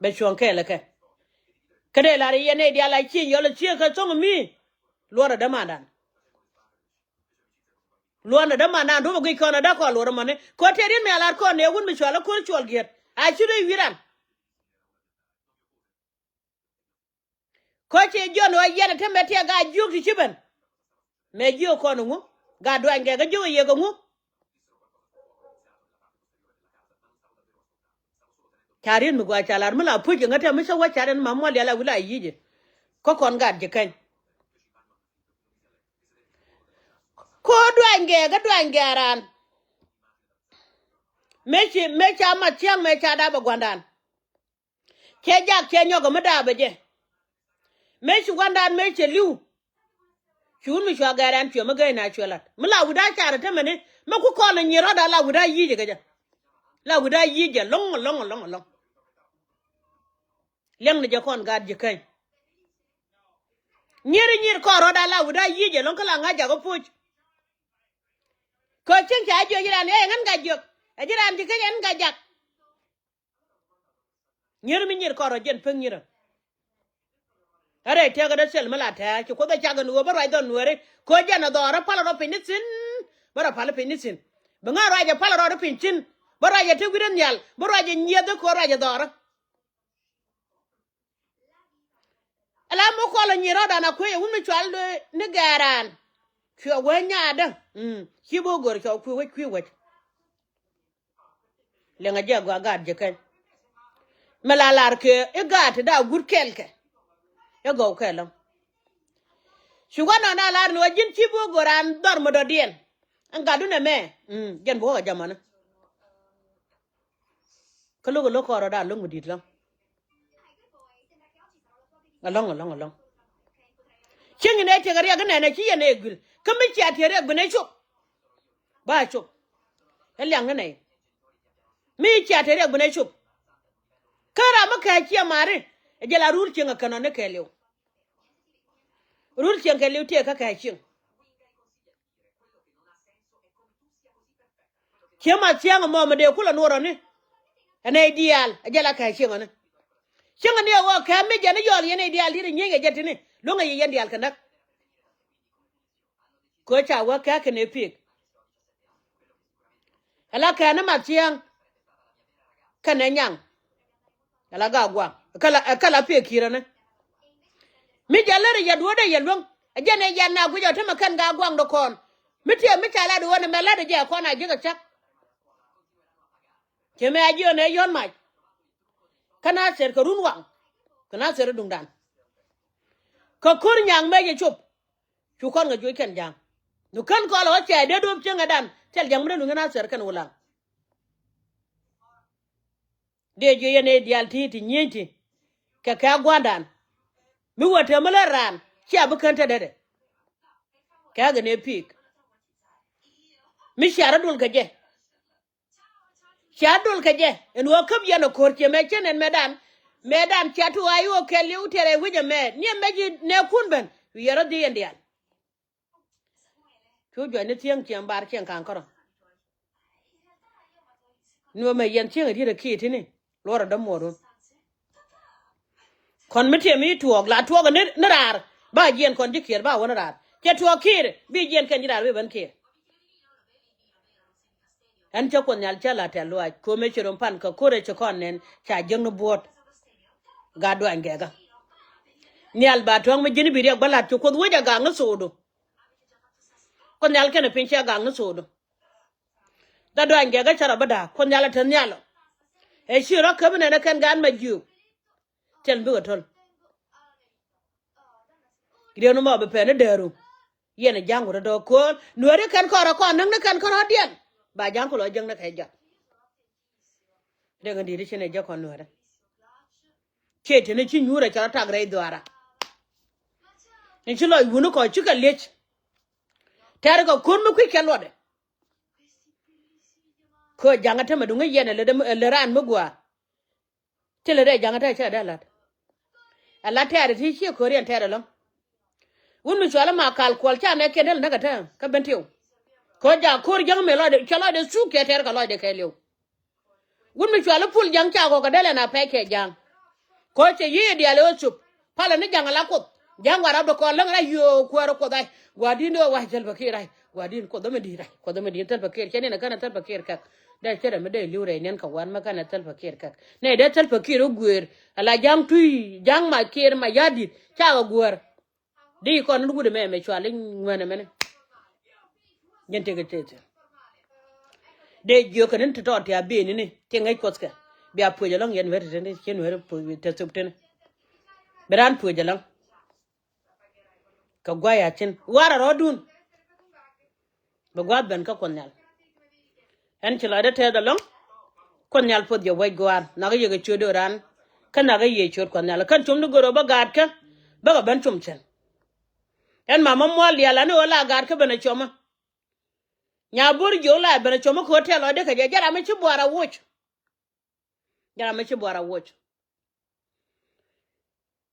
bɛ cuɔ̱ɔ̱ŋ kɛɛl ɛ kɛ. Kä dee lar yɛn nɛy diaal a cieŋ yɔl ɛ cieŋ kɛ thoŋ mi. Luɔrɛ dämandan. Luɔrɛ dämandan duɔ̱p ɛ guic kɔn ɛ däk kɔn luɔrɛ mɔni kɛ ɣöö tëë riet mi a lar kɔn ɛ wun mi cual ɛ ko̱r cuɔl giɛt a ci rɛy wi̱i̱ ran. Kä ci Jɔ̱ɔ̱n ɣöö yɛn ɛ te mɛ tiɛ gaat jiök ti ci ben. Mɛ jiök kɔn ŋu? Gaat duany kɛ kä jiök ɛ yɛ kɛ ŋu? Ca riet mi gɔaa ca lar mi la puc kɛ ŋä te mi cä wä cat ɛn ma muɔl yal a wi̱l a yic ɛ. Kä kɔn gaat ji̱ kɛny. Ko duany kɛ kä duany kɛ raan. Mëë ci mëë ca mat ciaŋ mëë ca dap ɛ gua̱ndan. Cɛ jak cɛ nyɔk mi daapɛ jɛ. Mëë ci gua̱ndan mëë cɛ li̱w. Cuun mi cua gɛr ɛn cuɛ mi gɛy na cuɛ lat mi la wi̱da carɛ te mɛni. Mi ku kɔn nyier rɔ̱da la wi̱da yic kɛ jɛ. La wi̱da yic jɛ lɔŋ lɔŋ lɔŋ lɔŋ. Liɛŋ ni jɛ kɔn gat ji̱ käny. Nyier nyier kɔn rɔ̱da la wi̱da yic jɛ lɔŋ kä la ŋa̱c jak kä puc. Kɛ cieŋ ca jiök ji̱ raan ɛ ŋän gat jiök ɛ ji̱ raan ji̱ käny ɛn gat jak. Nyier mi nyier kɔn rɔ jiɛn pek nyier. Ɛ rɛy tëëk ɛ dee thil mi la tɛ̈ɛ̈ ci Kuoth ɛ cak ɛn ɣöö bä ruac dhɔn nueeri. Kɛ ɣöö jɛn ɛ dhɔɔrä pal rɔ piny ni thi̱n. Bä rɔ pal piny ni thi̱n. Bi ŋa̱ ruac ɛ pal rɔ piny thi̱n. Bä ruac ɛ te wi̱r ɛ nhial bä ruac ɛ nyieth kɛ ɣöö ruac ɛ dhɔɔrä. Ala mi kɔl ɛ nyier rɔɔdan a kuec ɛ wun mi cual ni gɛɛran. Cuɛ wee nyaadä. Ci bi wä go̱r cɔw kui̱ wec kui̱ wec. Liɛŋɛ jɛ gɔaa gaat ji̱ kɛny. Mi la lar kɛ i̱ gaat ti da gut kɛɛl kɛ. I̱ gɔw kɛɛl ɔ. Ci gua̱n nɔn a lar ni wä ji̱n ci bi wä go̱r an dhɔr mi dɔ̱diɛn. Ɛn gatdu nɛmɛ. Jɛn bi wä kɛ jamani. Kä lo̱k ɛ lo̱k kɔɔr rɔɔdan lo̱k mi di̱i̱t lɔ̱ŋ. Alɔ̱ŋ alɔ̱ŋ alɔ̱ŋ. Cieŋ in ɛ tiɛk ɛ riɛk inɛnɛ ci yɛn ɛ guil kä mi cia tiɛk riɛk bi nɛ cop. Ba cop. Ɛ liaŋ ni nɛy mi cia tiɛk riɛk bi nɛ cop. Kä ram mi kɛ ciɛ mari ɛ jɛ la rur cieŋ ɛ kɛn ɔ ni kɛɛliw. Rur cieŋ kɛɛliw tiɛk kä kɛ cieŋ. Ciɛ ma thia̱ŋ ɛmɔ mi dee kulɛ nuɔrɔni. Ɛn ɛ diaal ɛ jɛ la kɛ cieŋäni. Cieŋäni ɛ ɣɔɔ kɛ mi jɛn i̱ yɔl yɛn ɛ diaal di̱t ɛ nyieeny ɛ jɛ ti̱ni. Luäŋɛ yɛ yɛn diaal kɛ näk. Kɛ ca wä kɛ kɛn ɛ pi̱i̱k. Ɛ la kɛn ɛ ma thia̱ŋ. Kɛn ɛ nyaŋ. Ala ga guaŋ. Kala, kala pek kirä ni. Mi jɛ lär yɛ duɔ̱ɔ̱dɛ yɛ luäŋ. Ɛ jɛn ɛ yɛn na guic ɔ tämɛ kɛn ga guaŋ dɔ kɔn. Mi tiɛ mi ca lat ɣöö ni mɛ lat ɛ jɛ kɔn a ji̱ kɛ cak. Cɛ mɛ a ji̱ ɣän ɛ yɔ̱n mac. Kä na thɛr kɛ run waŋ. Kɛ na thɛr duŋdan. Kɛ ko̱r nyaŋ mɛ jɛ cop. Cu kɔn kɛ juɔc kɛn ja̱a̱ŋ. Nu kän kɔl ɣä cɛ dee duɔ̱p cieŋɛ dan. Thil ja̱ŋ mi dee luŋ kɛ na thɛr kɛn wulaŋ. Dee jiö yɛn ëë diaal ti ti nyieny ti. Kɛ kɛ gua̱ndan. Mi wä te mi lät raan cia bi kän te dee dee. Kɛ kɛ nɛ pi̱i̱k. Mi cia rɔ dul kɛ jɛ. Cia dul kɛ jɛ ɛn ɣöö käp yɛn ɛ ko̱r ciɛ mɛ cien ɛn mɛtdan. Mɛtdan cia tuɔɔk a i̱ ɣöö kɛl i̱ wä tiɛɛr ɛ wi̱c ɛmɛ ni ɛmɛ ji̱ nɛ kun ben wi̱i̱ yɛn rɔ dhiec yɛn diaal. Cu juɔcni thiäŋ ciɛŋ bar ciɛŋ ka̱ŋ kärɔ̱. Nuɔmɛ yɛn thiäŋ ɛ di̱t ɛ kiɛ ti̱ni luɔrɛ dämuɔɔrun. Kɔn mi tiɛm i̱ tuɔɔk la tuɔɔk ni ni raar ba jiɛn kɔn ji̱ kiɛɛr ba wä ni raar. Cɛ tuɔɔk kiɛɛr bi jiɛn kɛn ji̱ raar bi ben kiɛɛr. Ɛn cä kuɔth nhial cä la tɛ̈th luaac ko̱mɛ ci rom pan kɛ ko̱rɛ ci kɔn nɛn ca jiäkni buɔ̱ɔ̱t. Gat duany gɛkä. Nhial ba tuɔ̱ŋ mi ji̱n bi riɛk bä la̱t ci kuoth wec a gaŋ ni thokdu. Kuoth nhial kɛnɛ piny cɛ gaŋ ni thokdu. Gat duany gɛkä cä rɔ bä da̱a̱k kuoth nhial a te nhial ɔ. Ɛ ci rɔ käp inɛn ɛ kɛn gaat mɛ jiök. Thil bikɛ töl. Riɛn mɔ bi pɛn ni dääru. Yɛn ɛ ja̱ŋ wut ɛ dɔ̱ɔ̱k ko̱o̱l nuääri kɛn kɔn rɔ kɔn näk ni kɛn kɔn rɔ diɛn. Ba ja̱ŋ ku lɔ jäŋ ni kɛ jɔt. Dee kɛn di̱i̱t i̱ ci ni jɛ kɔn nuäärä. Ciɛ teni ci nyuurä cɛ rɔ tak rɛy dhuaara. Ni ci lɔc wuni kɔ cikɛ liec. Tɛ̈r kɛ kun mi kui̱c kɛ luɔtdɛ. Kö ja̱ŋä tämɛ duŋä yɛn ɛ lät raan mi gua̱a̱r. Ti lät rɛy ja̱ŋä tɛ̈ cɛ dee la̱t. Ɛ la tɛ̈r ti ciɛ köör yɛn tɛ̈r ɛlɔ̱ŋ. Wun mi cual ma kal kuɔl ca nɛ kiɛn del näk ɛ tɛ̈ kä ben tiw. Kö ja̱ ko̱r jäŋ mëë lɔcdɛ cɛ lɔcdɛ thuk cɛ tɛ̈r kɛ lɔcdɛ kɛɛliw. Wun mi cuali pul ja̱ŋ ca kɔk kɛ dee lɛn a pɛc kɛ ja̱ŋ. Kɔ cɛ yiëë diaal ɛ ɣä cop palä ni ja̱ŋ ala kuoth. Ja̱ŋ wa rap dɔ kɔn läŋ ra yio̱o̱ kuäärä kuoth ay. Gua̱di̱n dee wac thäl pakiɛɛr ay gua̱di̱n kuoth dämɛ di̱i̱t ay kuoth dämɛ di̱i̱t thäl pakiɛɛr cɛ niɛn ɛ känɛ thäl pakiɛɛr kɛk. Dee cɛ rɛ mi dee li̱w rɛy niɛn kɛ wan mi känɛ thäl pakiɛɛr kɛk nɛ dee thäl pakiɛɛr ɣä guëër. Ala ja̱ŋ tui̱ ja̱ŋ ma kiɛɛr ma ya̱di̱t ca kɛ guäär. Di kɔn ni wut ɛmɛ mɛ cual i̱ ŋuɛn ɛmɛni. Jɛn tëkɛ tëë thi̱n. Dee jiök kɛ ni ti tɔɔt ti a bi̱i̱ni ni ti ŋäc kuɔthkɛ. Bia puec ɛlɔ̱ŋ yɛn weri tini ci nueri puec te thop tini. Bi raan puec ɛlɔ̱ŋ. Kɛ gua̱a̱c a cin warɛ rɔɔdun. Bi gua̱a̱th ben kä kuɔth nhial. Ɛn ci lɔcdä tɛth ɛlɔ̱ŋ. Kuɔth nhial puɔth jɛ wec gua̱a̱r nakä yɛ kɛ ciötdɛ ran. Kä nakä yɛ ciöt kuɔth nhial kän com ni gör ɣöö bä gaatkä. Bäkɛ ben com cɛn. Ɛn mamä mual diaal ani ɣöö la gaatkä ben ɛ cɔmä. Nya bo̱r jiök la ben ɛ cɔmä kɛ ɣöö tɛth lɔcdä kɛ jɛ jɛ ram mi ci buar a woc. Jɛ ram mi ci buar a woc.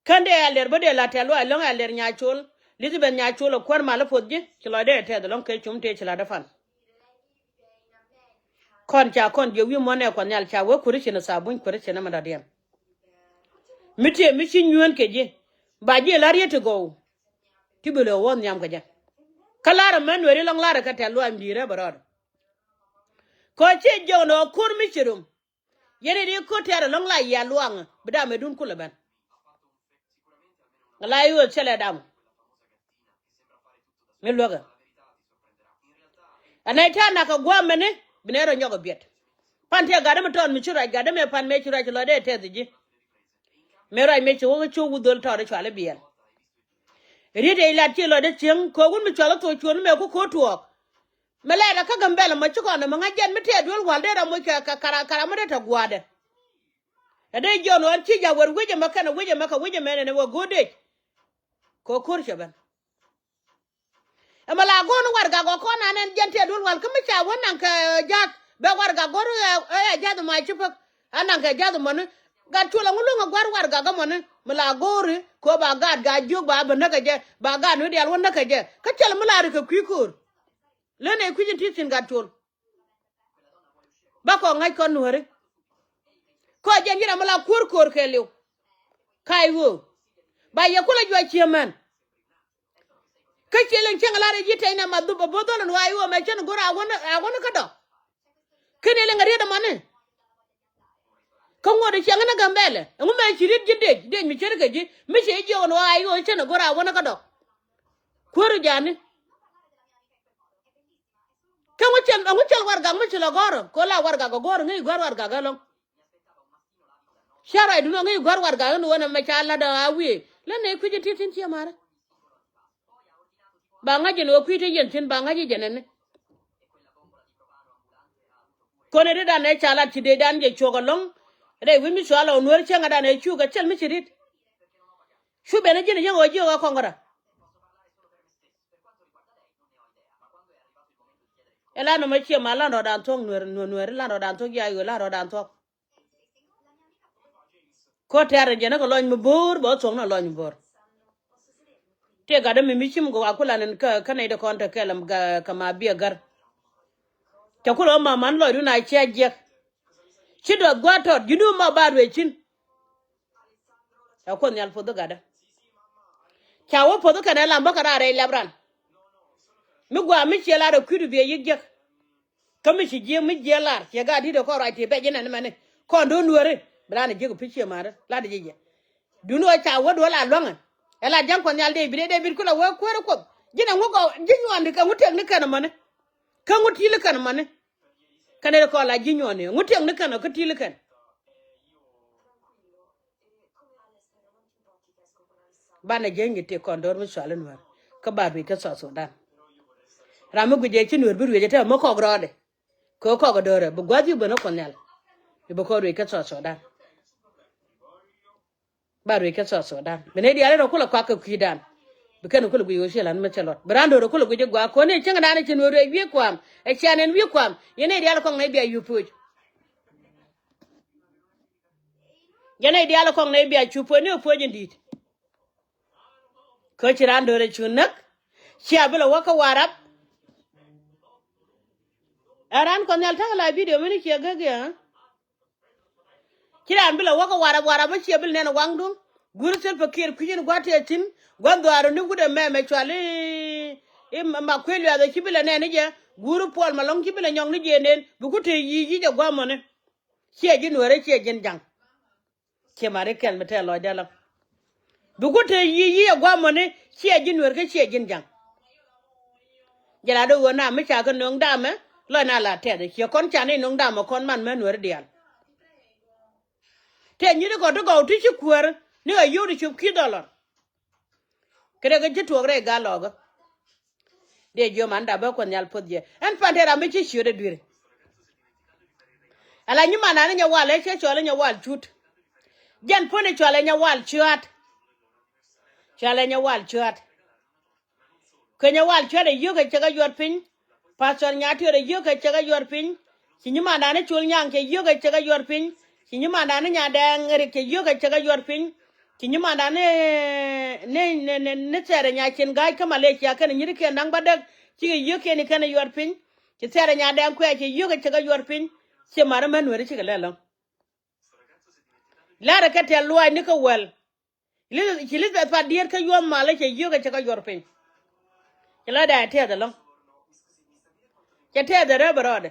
Kän dee a lɛr bä dee la tɛth luaac läŋ a lɛr Nyacol. Lithibeth Nyacol ɛ kuäär mal i̱ puɔth ji̱ ci lɔcdɛ ɛ tɛth ɛlɔ̱ŋ kɛ cum tëë ci la̱tdä pan. Kɔn ca kɔn jiök wi̱i̱ muɔ̱n ɛ kuɔth nhial ca wee kuäär i̱ cin ɛ thabuny kuäär i̱ cin ɛ mɛ da̱t diɛn. Mi tiee mi ci nyueen kɛ ji̱ ba ji̱ la̱r yet ti gɔw. Ti bi lɛ wä nhiam kɛ jɛ. Kä la̱rä mɛ nueeri lɔŋ la̱rä kɛ tɛth luaac mi di̱i̱t rɛ bɛ rɔɔdɛ. Kɔ ciɛ jiök ni ɣä ko̱r mi ci rom. Yɛn in i̱ ko̱t tɛ̈r ɛlɔ̱ŋ la yia luaŋä bi dam ɛ dun kulɛ ben. Ŋa la i̱ ɣöth cɛ lɛ dam. Mi luäkɛ. Ɛ nɛy tɛ̈r nak kɛ gua̱a̱mɛni bi nɛy rɔ nyɔk ɛ biɛt. Pan tëë gatdä mi tɔɔt mi ci ruac gatdä mi pan mëë ci ruac ci lɔcdɛ ɛ tɛth ji̱. Mëë ruac mëë ci wä kä cio̱k wut dhol tɔɔt i̱ cual i̱ biɛl. Riet ɛ ilat ci lɔcdä cieŋ kɛ wun mi cual i̱ thok cuɔ̱n mi mɛ ku ko̱r tuɔɔk. Mi lɛɛt ɛ kä Gambɛl ɛmɔ ci kɔn ɛmɔ ŋa̱ jɛn mi tɛɛt duel wal dee ram moc kɛ kɛ kara kara mi dee tɛ gua̱a̱dɛ. Ɛ dee jiɔn ɣän ci ja̱ wër wec ɛmɛ kɛnɛ wec ɛmɛ kɛ wec ɛmɛ nɛnɛ wä go̱o̱r dec. Kɛ ko̱r cɛ ben. Ɛmɛ la go̱o̱r ni warɛgak ɔ kɔn an ɛn jɛn tɛɛt duel wal kä mi ca wä naŋ kɛ ja̱th bɛ warɛgak go̱o̱r ɛ ɛ ja̱th ɛmɔ a ci pek. Ɛ naŋ kɛ ja̱th ɛmɔni gat cuɔl ɛŋu lo̱ŋ ɛ gua̱r warɛgak ɛmɔni mi la go̱o̱ri kɛ ɣöö ba gaat gaa jiök ba bɛ näk kɛ jɛ ba gaat ni diaal wä näk kɛ jɛ kä cɛl mi la ri kɛ kui̱ ko̱o̱r. Lön ɛ kui̱c in ti thi̱n gat col. Ba kɔ ŋa̱c kɔn nuääri. Kɔ jɛn ji̱n ram mi la kuäär ko̱o̱r kɛɛliw. Ka̱a̱c ɣöö ba yɛ kulɛ juɔc ciëmän. Kä ciɛ liŋ cieŋ lar i̱ ji̱ tɛy nɛ ma dhup ɛ bo̱th dhɔl in ɣɔaa i̱ ɣöö mɛ cän go̱r a wä ni kä dɔ̱k. Kä ni liŋ a riet ɛmɔni. Kä ŋuɔ̱t i̱ ciɛŋ ni Gambɛlɛ ɛŋu mɛ ci riet ji̱ dec dec mi ce̱tkɛ ji̱ mi ciɛ jiök in ɣɔaa i̱ ɣöö cän go̱r a wä ni kä dɔ̱k. Kuäär jani. Kä ŋu cɛl, ŋu cɛl warɛgak mi ci lɔ gɔ̱rä kɛ la warɛgak ɛ gɔ̱rä ŋäc gɔ̱r warɛgak ɛlɔ̱ŋ. Ca ruacdun ɔ ŋäc gɔ̱r warɛgak ni ɣöö nɛmɛ ca la̱t ɛ a wiee lä nɛy kui̱c in ti̱ti̱ ciɛ ma̱rä. Ba ŋa̱c jɛn ɣöö kui̱ te yɛn thi̱n ba ŋa̱c jɛ jɛn ɛni. Kɔn ɛ rietdan ɛ ca lat ci dee dan jɛ cuɔk ɛlɔ̱ŋ. Rɛy wi̱c mi cua lɔ nuäär cäŋɛ dan ɛ cuk ɛ cɛl mi ci riet. Cu ben ɛ ji̱n ɛ yäŋ ɣöö jiök ɛ kɔŋ kärä. Ɛ lan nɔmɔ ciɛ ma lan rɔɔdan thuɔ̱k nuɛr nuɛr nuɛr lan rɔɔdan thuɔ̱k ya ɣöö lan rɔɔdan thuɔ̱k. Ko̱ tɛ̈r jɛn kä lɔny mi bo̱o̱r bɛ wä thuɔ̱k ni lɔny mi bo̱o̱r. Tëë gatdä mi mi cim kɛ wa kulan in kä kä nɛy dee kɔn te kɛl kɛ ma biɛ gär. Cɛ kulɛ wä ma man lɔcdun a cia jiɛk. Ci duɔth gua̱a̱th tɔt ji̱n duun ma ba ruëëc cin. Ca Kuoth Nhial poth i̱ gatdä. Ca wä poth i̱ kɛnɛ lam bä kɛ raar rɛy lɛp ran. Mi gua̱a̱ mi ciɛ lar ɛ kui̱du biɛ yi̱k jiäk. Kä mi ci jiëë mi jiëë lar ciɛ gaat di̱t ɛ kɔn ruac tëë bɛc inɛn mɛni kɔn do̱n dueeri bi ran ɛ jiäk ɛ pi̱ cië ma̱a̱ri lat ɛ ji̱ jɛ. Duŋni ɣöö ca wä duɔl a luäŋɛ ɛ lat ja̱ŋ Kuɔth Nhial Dee-bid ɛ Dee-bid kulɛ wee kuäär ɛ Kuoth ji̱n ɛŋu gɔw ji̱ nyuɔɔni kɛ ŋu tëkni kɛn ɛmɔni. Kä ŋu ti̱i̱li kɛn ɛmɔni. Kɛn ɛ kɔn la ji̱ nyuɔɔni ŋu tëkni kɛn ɔ kä ti̱i̱li kɛn. Banɛ jiäc ŋi̱t tëë kɔn do̱r mi cual i̱ nuäär kä ba ruëc kä South Sudan. Ram mi guic ɛ ci nuäär bi ruëc ɛ te mi kɔk rɔɔdɛ. Kɛ kɔk ɛ do̱rɛ bi gua̱th i̱ ben i̱ Kuɔth Nhial. I̱ bi kɔn ruëc kä South Sudan. Ba ruëc kä South Sudan bi nɛy diaal in rɔ kulɛ kuak kɛ kui̱dan. Bi kɛn kulɛ guic ɣöö ci lan mi cɛ luɔt bi raan do̱rɛ kulɛ guic i̱ gua̱a̱k kɔn i̱ cieŋdan i̱ ci nuäär ruëc wi̱i̱ kua̱a̱m. Ɛ cian ɛn wi̱i̱ kua̱a̱m yɛn nɛy diaal kɔŋ nɛy bia yup puc. Jɛn nɛy diaal kɔŋ nɛy bia cu puɔ̱nyni ɛ puɔ̱ny in di̱i̱t. Kä ci raan do̱rɛ cu näk. Cia bi lɛ wä kä Warap. Ɛ raan Kuɔth Nhial ta̱k la bidio mini ciɛ gäk yɛ. Ci raan bi lɛ wä kä Warap, Warap mi ciɛ bi lɛ nɛn ɛ waŋdun. Guur Salva Kiir kui̱c in gua̱th tëë thi̱n gua̱th dhuaaruni wut ɛmɛ mɛ cual i̱ ma kuëë luɛth ɛ ci bi lɛ nɛn i̱ jɛ. Guur Puɔl Malɔŋ ci bi lɛ nyɔk ni jiëënden bi ku tëë yic yic ɛ gua̱a̱mɔni. Ciɛ ji̱ nuäärä ciɛ ji̱n ja̱ŋ. Ciɛ ma̱ri kɛl mi tɛl lɔcdɛ lɔ. Bi ku te yi̱ yi̱ ɛ gua̱a̱mɔni ciɛ ji̱ nueer kä ciɛ ji̱n ja̱ŋ. Jɛ la dee ɣöö na mi ca kɛ nöŋ damɛ lɔc na la tɛth ɛ ciɛ kɔn ca ni nöŋ damɛ kɔn man mɛ nueeri diaal. Tëë nyi̱t kɔn ti gɔw ti ci kuäär ni ɣä yio̱w ti cop ki̱th ɔ lɔr. Kɛ dee kɛ ji̱ tuɔɔk rɛy gal lɔɔkä. Dee jiöm an dap bä Kuɔth Nhial puɔth jɛ ɛn pan te ram mi ci ciöt ɛ dui̱ri. Ala nyimandan i̱ Nyawal ëë cä cɔl i̱ Nyawal Cut. Jɛn puɔ̱n i̱ cɔal i̱ Nyawal Cua̱t. Cɔal i̱ Nyawal Cua̱t. Kɛ Nyawal Cua̱t ɛ yio̱k ɛ cɛ kɛ yuɔt piny. Pastor Nyatiöt ɛ yio̱k ɛ cɛ kɛ yuɔt piny. Ci nyimandan i̱ Col Nyaŋ cɛ yio̱k ɛ cɛ kɛ yuɔt piny. Ci nyimandan i̱ Nyadɛɛŋ Rik cɛ yio̱k ɛ cɛ kɛ yuɔt piny. Ci nyimandan ni ni ni ni ni Thɛɛrɛ Nyacin Ga̱a̱c kä Malaysia kɛnɛ nyi̱tikiɛn da̱ŋ bädäk. Cikɛ yio̱kiɛn i̱ kɛnɛ yuɔt piny. Ci Thɛɛrɛ Nyadɛɛŋ Kuɛɛc cɛ yio̱k ɛ cɛ kɛ yuɔt piny. Ci ma̱rä män nueeri cikɛ lɛl lɔ̱ŋ. La̱rä kɛ tɛ̈th luaac ni kä wäl. Elizabeth, ci Elizabeth Pat Diet kä yuɔ̱m malä cɛ yio̱k ɛ cɛ kɛ yuɔr piny. Cɛ la da̱a̱ tɛth ɛlɔ̱ŋ. Cɛ tɛth ɛ rɛp ɛ rɔɔdɛ.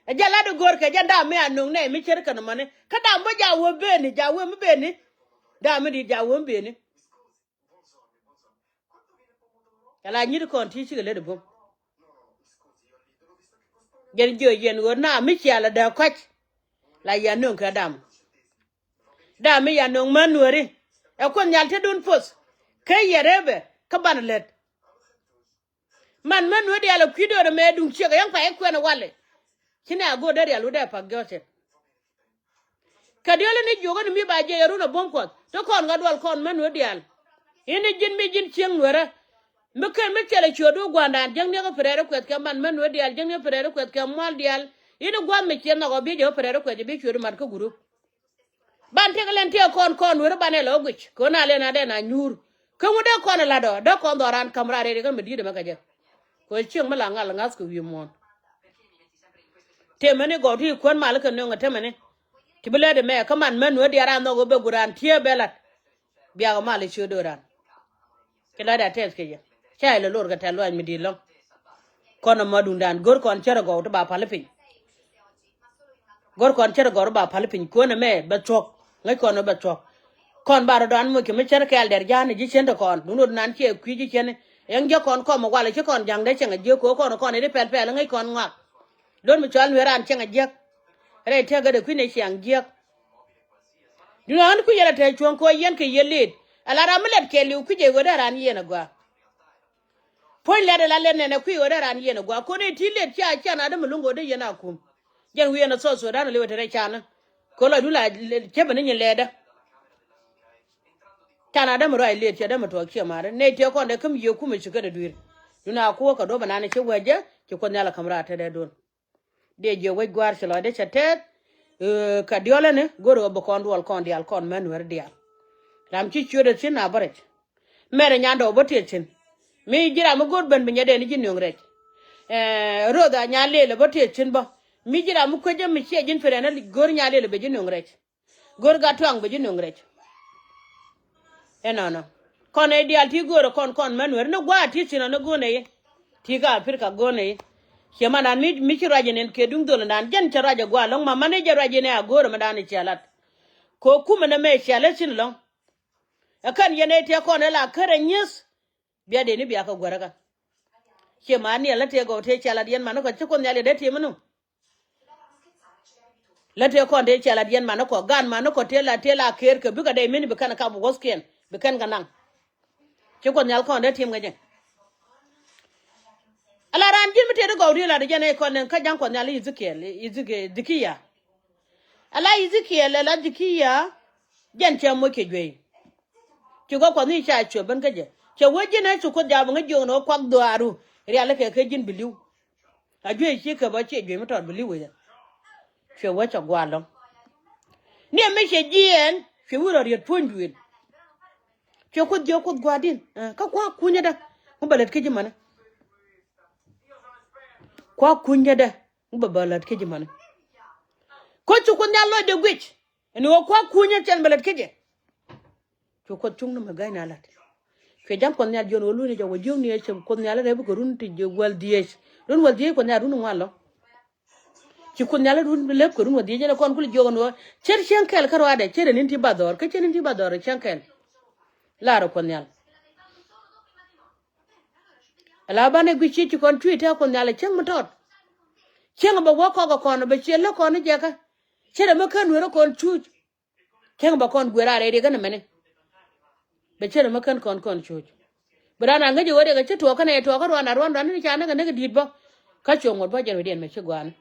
Ɛ jɛ lat ɛ go̱o̱r kɛ jɛn da̱a̱ mi a no̱ŋ nɛy mi cär kɛn mɔni kä da̱a̱ mi bä ja̱a̱ wee beni, ja̱a̱ wee mi beni. Da̱a̱ mi di̱i̱t ja̱a̱ wee mi beni. Cɛ la nyi̱t kɔn ti cikɛ lät ɛ bum. Jɛn jiö yɛn ɣöö na mi cia la dee kɔc. La yɛ nöŋ kɛ dam. Dam mi ya nöŋ män nuääri. Ɛ Kuoth Nhial te dun poth. Kä yɛ rɛpɛ kä banɛ lät. Man män nuääri diaal ɛ kui̱ do̱rɛ mɛ duŋ ciek ɛ yɛn pay ɛ kuɛn ɛ walɛ. Ci nɛ a go̱o̱r dee rial wut dee pak jɔ̱ɔ̱cɛ. Kɛ diɔl in i̱ jiök in mi ba jiɛc ɛ run ɛ buɔ̱m Kuɔth te kɔn ɣä dual kɔn män nuääri diaal. In i̱ ji̱n mi ji̱n cieŋ nueerä. Mi ken mi thilɛ ciötdu gua̱a̱ndan jiäkni kä pɛrɛɛri kuɛth kɛ man män nueeri diaal jiäkni kä pɛrɛɛri kuɛth kɛ mual diaal. In i̱ gua̱a̱th mi ciɛ nhɔk ɔ bi jɛ kä pɛrɛɛri kuɛth jɛ bi ciötdu mat kä gurup. Ban tëk lɛn tëë kɔn kɔn nueeri banɛ lɛ ɣä guic kɛ ɣän a lɛn a dɛn a nyuur. Kä ŋut dee kɔn ɛ la̱t ɔ dee kɔn dhɔran ka̱m raar rɛy ri kä mi di̱i̱t ɛmɛ kɛ jɛ. Kɛ ɣöö cieŋ mi la ŋal ŋa̱th kɛ wi̱i̱ muɔ̱ɔ̱n. Tëë mäni gɔw ti kuän mal kɛ nöŋ ɛ te mäni. Ti bi lät ɛmɛ kä man män nuɛ diaal ran nhɔk ɛ bɛ guran tiee bɛ lat. Biakɛ mal i̱ ciö do̱ran. Ci lät a tɛth kɛ yɛ. Ca ilɛ lor kɛ tɛ̈th luac mi di̱i̱t lɔ̱ŋ. Kɔn ɛmɔ duŋdan go̱r kɔn cärɛ gɔw ti ba pa̱l i̱ piny. Go̱r kɔn cärɛ gɔw ti ba pa̱l i̱ piny kuän ɛmɛ bɛ thuɔ̱k. Ŋäc kɔn ɛ bɛ thuɔ̱k. Kɔn ba rɔ dɔan moc kɛ mi cär kɛɛl dɛr ja̱a̱n i̱ ji̱ cien te kɔn duŋ rot nan ciɛ kui̱ ji̱ cien i̱ ɛŋ jiäk kɔn kɔm ɛ wal i̱ ci kɔn ja̱ŋdɛ cieŋ ɛ jiäk ko̱ kɔn ɛ kɔn i̱ ti pɛl pɛl ŋäc kɔn ŋɔak. Luɔt mi cɔal nueer ran cieŋ ɛ jiäk. Rɛy tëkädɛ kui̱n ɛ ciaŋ jiäk. Duŋ ɣän kui̱ yɛn a te cuɔ̱ŋ kɛ ɣöö yɛn kɛ yɛ lëët. Ala ram mi lɛt kɛɛliw kui̱ jɛ ɣöö dee ran yieen agɔaa. Puɔ̱ny lɛt ala lɛt nɛnɛ kui̱ ɣöö dee ran yieen agɔaa ko̱n ëë ti lëët cia cia na dee mi luŋ ɣöö dee yɛn a kum. Jɛn wi̱i̱ ɛn a South Sudan a liwɛ te rɛy canä. Kɛ ɣöö lɔcdu la cäpɛ ni nyin lɛɛtdä. Can a dee mi ruac lëët cia dee mi tuɔɔk ciɛ ma̱a̱ri nɛy tiɛɛk kɔn dee kä mi yiëë kumɛ ci kɛn ɛ dui̱r. Duŋ a kuɔ̱k kɛ duɔ̱p ɛnan ci wee jɛ ci Kuoth Nhial a käm raar tetdɛ duɔ̱n. Dee jiɛ wec gua̱a̱r ci lɔcdɛ cɛ tɛth. Kɛ diɔlä ni go̱o̱r ɣöö bi kɔn duɔl kɔn diaal kɔn män nueeri diaal. Ram ci ciötdɛ thi̱n a bä rɛc. Mɛrɛ nyandɛ ɣöö bä tiɛth thi̱n. Mi ji̱ ram mi go̱o̱r ben bi nyɛ dee ni ji̱ nöŋ rɛc. Roth a nyan lëël ɛ bä tiɛth thi̱n bä. Mi ji̱ ram mi kuecä mi ciɛ ji̱n pirɛn ɛ go̱o̱r nyan lëël ɛ ben ji̱ nöŋ rɛc. Go̱o̱r gat tuaŋ bɛ ji̱ nöŋ rɛc. Ɛnɔnɔ kɔn ɛ diaal ti go̱o̱rɛ kɔn kɔn män nueeri ni gua̱a̱ ti thi̱n ɔ ni go̱o̱nɛ i̱ ti ka Africa go̱o̱nɛ i̱. Ciɛ man an mi mi ci ruac ɛn ɛn kɛ duŋ dhol ɛn an jɛn cɛ ruac ɛ gua̱a̱ lɔ̱ŋ ma man i̱ jɛ ruac ɛn ɛ a go̱o̱rɛ mɛ dan i̱ ciɛ lat. Kɛ ɣöö kumɛ nɛ mɛ ciɛ lät thi̱n lɔ̱ŋ. Ɛ kän yɛn ɛ tiɛ kɔn ɛ la kärɛ nyieth. Bia dee ni bia kɛ guäräkä. Ciɛ man niɛ lät tëë gɔw tëë ciɛ lat yɛn man ni kɔ ci Kuoth Nhial yɛ dee tiɛ mi nu. Lät tëë kɔn tëë ciɛ lat yɛn man ni kɔ gan man ni kɔ tëë la tëë la ker kɛ bikɛ dee min bi kɛn kap wuɔ̱thkiɛn bi kɛn kɛ naŋ. Ci Kuoth Nhial kɔn dee tim kɛ jɛ. Ala raan ji̱n mi tëë di gɔw tëë lat jɛn ɛ kɔn nɛn kä ja̱ŋ Kuɔth Nhial Ezekiel Ezekiel Dhikia. Ala Ezekiel ala Dhikia. Jɛn cɛ moc kɛ juey. Ci gɔk Kuɔth ni ca cuɛ ben kä jɛ cɛ wee ji̱n ɛ cu Kuoth ja̱a̱p ŋäc jiök ni wä kuak dhuaaru. Rialikä kɛ ji̱n bi li̱w. A juey ci kɛ bä ciɛ juey mi tɔt bi li̱w wecä. Cuɛ wä cɛ gua̱a̱r lɔ̱ŋ. Ni ɛmɛ cɛ jiɛɛn cuɛ wi̱r ɔ riet puɔ̱ny duëël. Cuɛ Kuoth jiök Kuoth gua̱a̱r di̱n kä kua̱r kunyädä. Ŋu bɛ lät kä ji̱ mänä. Kua̱r kunyädä. Ŋu bɛ bä lät kä ji̱ mänä. Kä cu Kuoth Nhial lɔcdɛ guic. Ɛn ɣöö kua̱r kunyä cɛn bɛ lät kä jɛ. Cu Kuoth cuŋ ni mɛ ga̱y na lat. Cuɛ ja̱ŋ Kuɔth Nhial jiɔn ɣöö luny jɛ wä jiökni ɛ cɛ Kuoth Nhial rɛp kɛ run ti wäl dhieec. Run wäl dhieec Kuoth Nhial run ŋuan lɔ. Ci Kuoth Nhial run lɛp kɛ run wäl dhieec jɛ lɛ kɔn kul jiök ɛn ɣöö cär cieŋ kɛl kä ruaadɛ cär ɛn in ti ba dhɔr kä cär in ti ba dhɔr cieŋ kɛl. Lar Kuoth Nhial. Ala banɛ guic ci ci kɔn cui̱ tɛ̈ Kuoth Nhial ɛ cieŋ mi tɔt. Cieŋ bɛ wä kɔk ɛ kɔn bɛ ciɛ lä kɔn ni jɛ kä. Cär ɛmɛ kän nueerä kɔn cuuc. Cäŋ bɛ kɔn guer a rɛy riɛk ɛn ɛmɛni. Bɛ cär ɛmɛ kän kɔn kɔn cuuc. Bi raan a ŋäc ɛ ɣöö riɛk ɛ ci tuɔɔk kɛnɛ tuɔɔk kä ruan a ruan ruan ni ca näk ɛ näk ɛ di̱i̱t bä. Kä cuɔ̱ɔ̱ŋ ŋuɔ̱t bä jɛn wi̱diɛn mɛ ci gua̱a̱ni.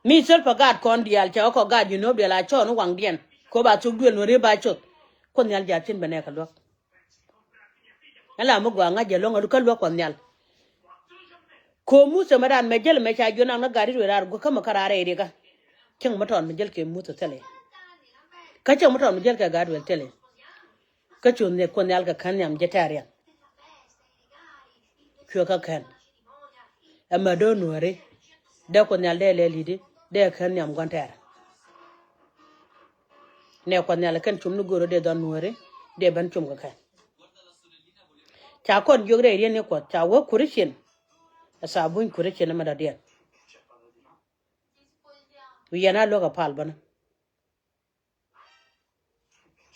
Mi Salva gaat kɔn diaal cɛ ɣä kɔ gaat Junub diaal a cɔɔn ni waŋdiɛn. Kɛ ɣöö ba thuk duël nuɔ̱ri ba coth. Kuoth Nhial jaat cin bɛ nɛɛk kɛ luäk. Ɛn la mi gɔaa ŋa̱c jɛ luäŋ kä luäk Kuɔth Nhial. Ko̱ Muthɛ mɛ daan mɛ jäl mɛ ca jiön naŋ ni gat i̱ ruëë raar guäk kä mɛ kä raar rɛy riɛkä. Cäŋ mi tɔɔn mi jäl kɛ Muthɛ thilɛ. Kä cäŋ mi tɔɔn mi jäl kɛ gat ruël thilɛ. Kä cu nhiɛk Kuoth Nhial kɛ kän nhiam jɛ tɛ̈riɛn. Cuɛ kä kän. Ɛmɛ do̱r nuääri. Dee Kuoth Nhial dee lɛl i̱di dee kän nhiam gua̱n tɛ̈r. Nɛ Kuɔth Nhial kɛn cum ni go̱o̱r dee dhɔn nuääri dee ben cum kɛ kän. Ca kɔn jiök rɛy riet ni Kuɔth ca wä Kuricin. Ɛ thabuny Kuricin ɛmɛ dɔ̱diɛn. Wi̱i̱ yɛn a luäk a pal bäni.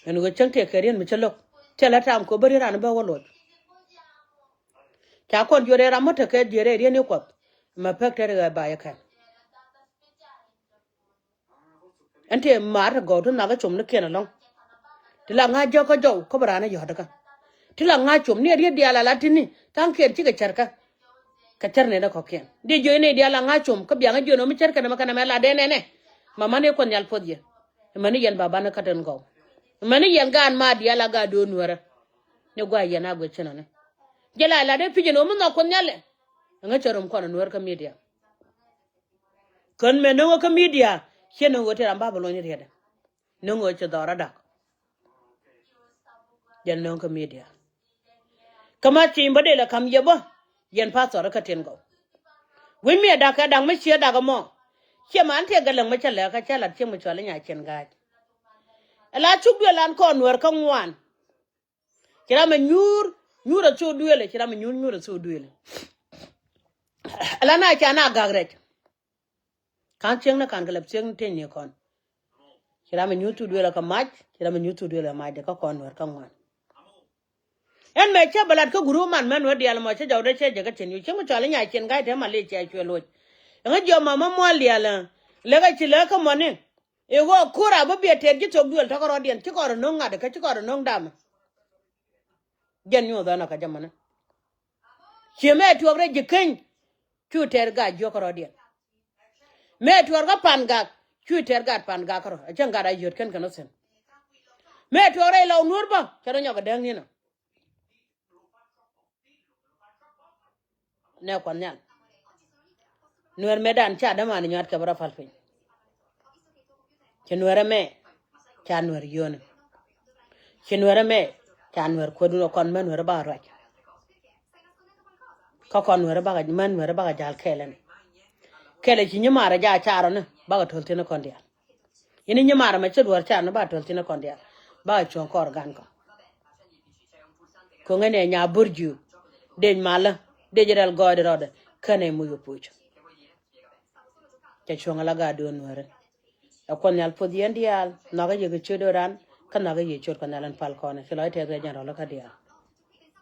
Ɛn ɣöö cäŋ tëë kɛ riet mi cä lo̱k tëë la taam kɛ ɣöö bä riet raan bä wä loc. Ca kɔn jiök rɛy ram mi tekɛ jiök rɛy riet ni Kuɔth. Mɛ pek te ri ɣɛɛ ba yɛ kɛn. Ɛn tëë maar ti gɔw ti nhak kä com ni kiɛn ɛlɔ̱ŋ. Ti la ŋa̱c jɔk kä jɔw kä bi raan ɛ yɔ̱t kä. Ti la ŋa̱c com ni ɛ riet diaal a la ti̱ni tha̱a̱ŋkiɛn cikɛ cär kä. Kɛ cär nɛn ɛ kɔ̱kiɛn di jiöc ni diaal a ŋa̱c com kä biaŋ ɛ jiön ɔ mi cär kɛn ɛmɛ kɛn ɛmɛ la dee nɛnɛ. Mɛ mäni Kuɔth Nhial puɔth yɛ. Mɛ mäni yɛn ba banɛ kä tɛn gɔw. Mɛ mäni yɛn gaan ma diaal a gaat do̱o̱n nuäärä. Ni gua̱a̱c yɛn a guic cinɔni. Jɛ la la dee pi̱c ɛn ɣöö mi nhɔk Kuɔth Nhial ɛ. Ɛŋä cä rom kɔn ɛ nuäär kä midia. Kän mɛ no̱ŋä kä midia ciɛ no̱ŋ ɣöö ti ram ba bi luɔ̱ny rietdɛ. No̱ŋ ɣöö ci dhɔr adak. Jɛn no̱ŋ kä midia. Kä ma cim bä dee lɛ ka̱m yɛ bä. Yɛn pathɔr kä tin gɔw. Wi̱c mi ɛ da̱k kɛ da̱k mi cië da̱k ɛmɔ. Ciɛ man tiɛ gɛ läŋ mi cä lɛk kä cä lat ciɛ mi cual i̱ nya ciɛn ga̱a̱c. Ɛ la cuk duël an kɔn nuɛr kä ŋuan. Ci ram mi nyuur nyuur a thok duëël, ci ram mi nyuur nyuur a thok duëël. Ala na ca na gak rɛc. Ka̱n thiekni ka̱n kɛ lɛp thiekni teny ni kɔn. Ci ram mi nyuur thok duëël kɛ mac, ci ram mi nyuur thok duëël kɛ mac de kä kɔn nuɛr kä ŋuan. Ɛn mɛ cä bɛ lat kä guru man mɛn wä diaal mɔ cä jɔwdɛ cä jɛ kä cin yu cieŋ mi cɔal inya cin ga̱y te ma lic cɛ cuɛ loc. Ɛŋä jiɔ ma ma mual diaal. Lɛ kä ci lɛ kä mɔni. I̱ ɣöö kur a bä biɛ tɛɛr ji̱ thok duël tɔkä rɔ̱diɛn ci kɔn rɔ no̱ŋ ŋa̱t kä ci kɔn rɔ no̱ŋ damɛ. Jɛn nyuɔth ɣän ɔ kä jɛ mɔni. Ciɛ mɛ tuɔk rɛ ji̱ keny. Cu tɛɛr ga̱a̱c jiɔkä rɔ̱diɛn. Mɛ tuɔr kä pan gak cu tɛɛr gaat pan gak kärɔ a cäŋ gaat a yöt kɛn kɛn ɔ thi̱n. Mɛ tuɔr rɛy lɔw nuɔr bä cɛ rɔ nyɔk a däŋ ni̱n ɔ. Nɛ kuɔth nhial. Nuɛr mɛ dan ca däman nyuat kɛ bä rɔ pal piny. Ci nuɛr ɛmɛ ca nuɛr yio̱o̱ni. Ci nuɛr ɛmɛ ca nuɛr kuädun ɔ kɔn män nuɛr bakɛ ruac. Kä kɔn nuɛr bakɛ män nuɛr bakɛ ja̱l kɛɛlɛ ni. Kɛɛlɛ ci nyimaarä ja̱ carɔ ni bakɛ to̱l thi̱n kɔn diaal. Yini nyimaarä mɛ ci duɔ̱ɔ̱r carɔ ni bakɛ to̱l thi̱n kɔn diaal. Bakɛ cuɔ̱ŋ kɔr gan kɔ. Ko̱ŋɛ nɛ nya bur jiök. Dec malä dec rɛl gɔɔydɛ rɔɔdɛ känɛ muc kɛ puc. Cɛ cuɔ̱ŋ ala gaat duɔ̱ɔ̱r nuɛri. Ɛ kuɔth nhial puɔth yɛn diaal nhɔakä yɛ kɛ ciöt do̱ran. Kä nhɔakä yɛ ciöt kɔn nhial ɛn pal kɔn ci lɔc tɛth kɛ jɛn rɔl kä diaal.